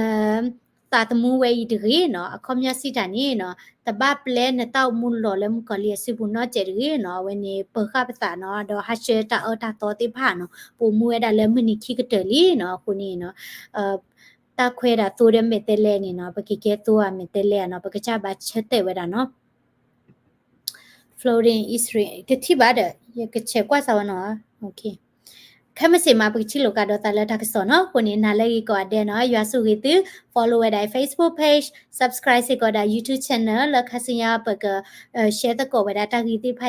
သးသမူဝဲအံၤတဂ့ၤနီၤ, အခီပညီစံးတၢ်န့ၣ်နီၤ, တဘၣ်ပျဲနတၢ်အိၣ်မူလီၤလၢမုၣ်ကီၤလံၢ်အစုပူၤနီတစဲးတဂ့ၤနီၤ, အဝဲန့ၣ် ပၢၤဃာ်ပသးနီၤ, ဒီးဟးဆှဲတၢ်အၢတၢ်သီသ့ၣ်တဖၣ်နီၤ, ပအိၣ်မူဝဲဒၣ်လၢမုၢ်နံၤခံကတၢၢ်လံနီၤ, အဃိန့ၣ်နီၤ, တၢ်ခွဲးဒၣ်သိဒီးမဲာ်တဲးလဲးန့ၣ်နီၤ, ပကကဲသိဧါမဲာ်တဲးလဲးဧါနီၤ, ပကစၢ်ဘၣ်ဆၢတဲာ်ဝဲဒၣ်နီၤ. Floating Israel တထံၣ်ဘၣ်ဒီး ယကဆဲးကွၢ်စၢ်ဝဲနီၤ. ခဲမုၢ်ဆ့ၣ်မး ပကထံၣ်လိာ်ကဒီးသးလၢတၢ်ကစီၣ်နီၤ, အဃိန့ၣ် နၤလၢဂ့ၤကိးဂၤဒဲးနီၤ, ယွၤဆိၣ်ဂ့ၤသု, follow ဝဲဒၣ် Facebook page, subscribe စ့ၢ်ကီးဒၣ် YouTube channel လၢခါဆူညါပက share သကိးဝဲဒၣ်တၢ်ဂ့ၢ်သ့ၣ်တဖၣ်အံၤ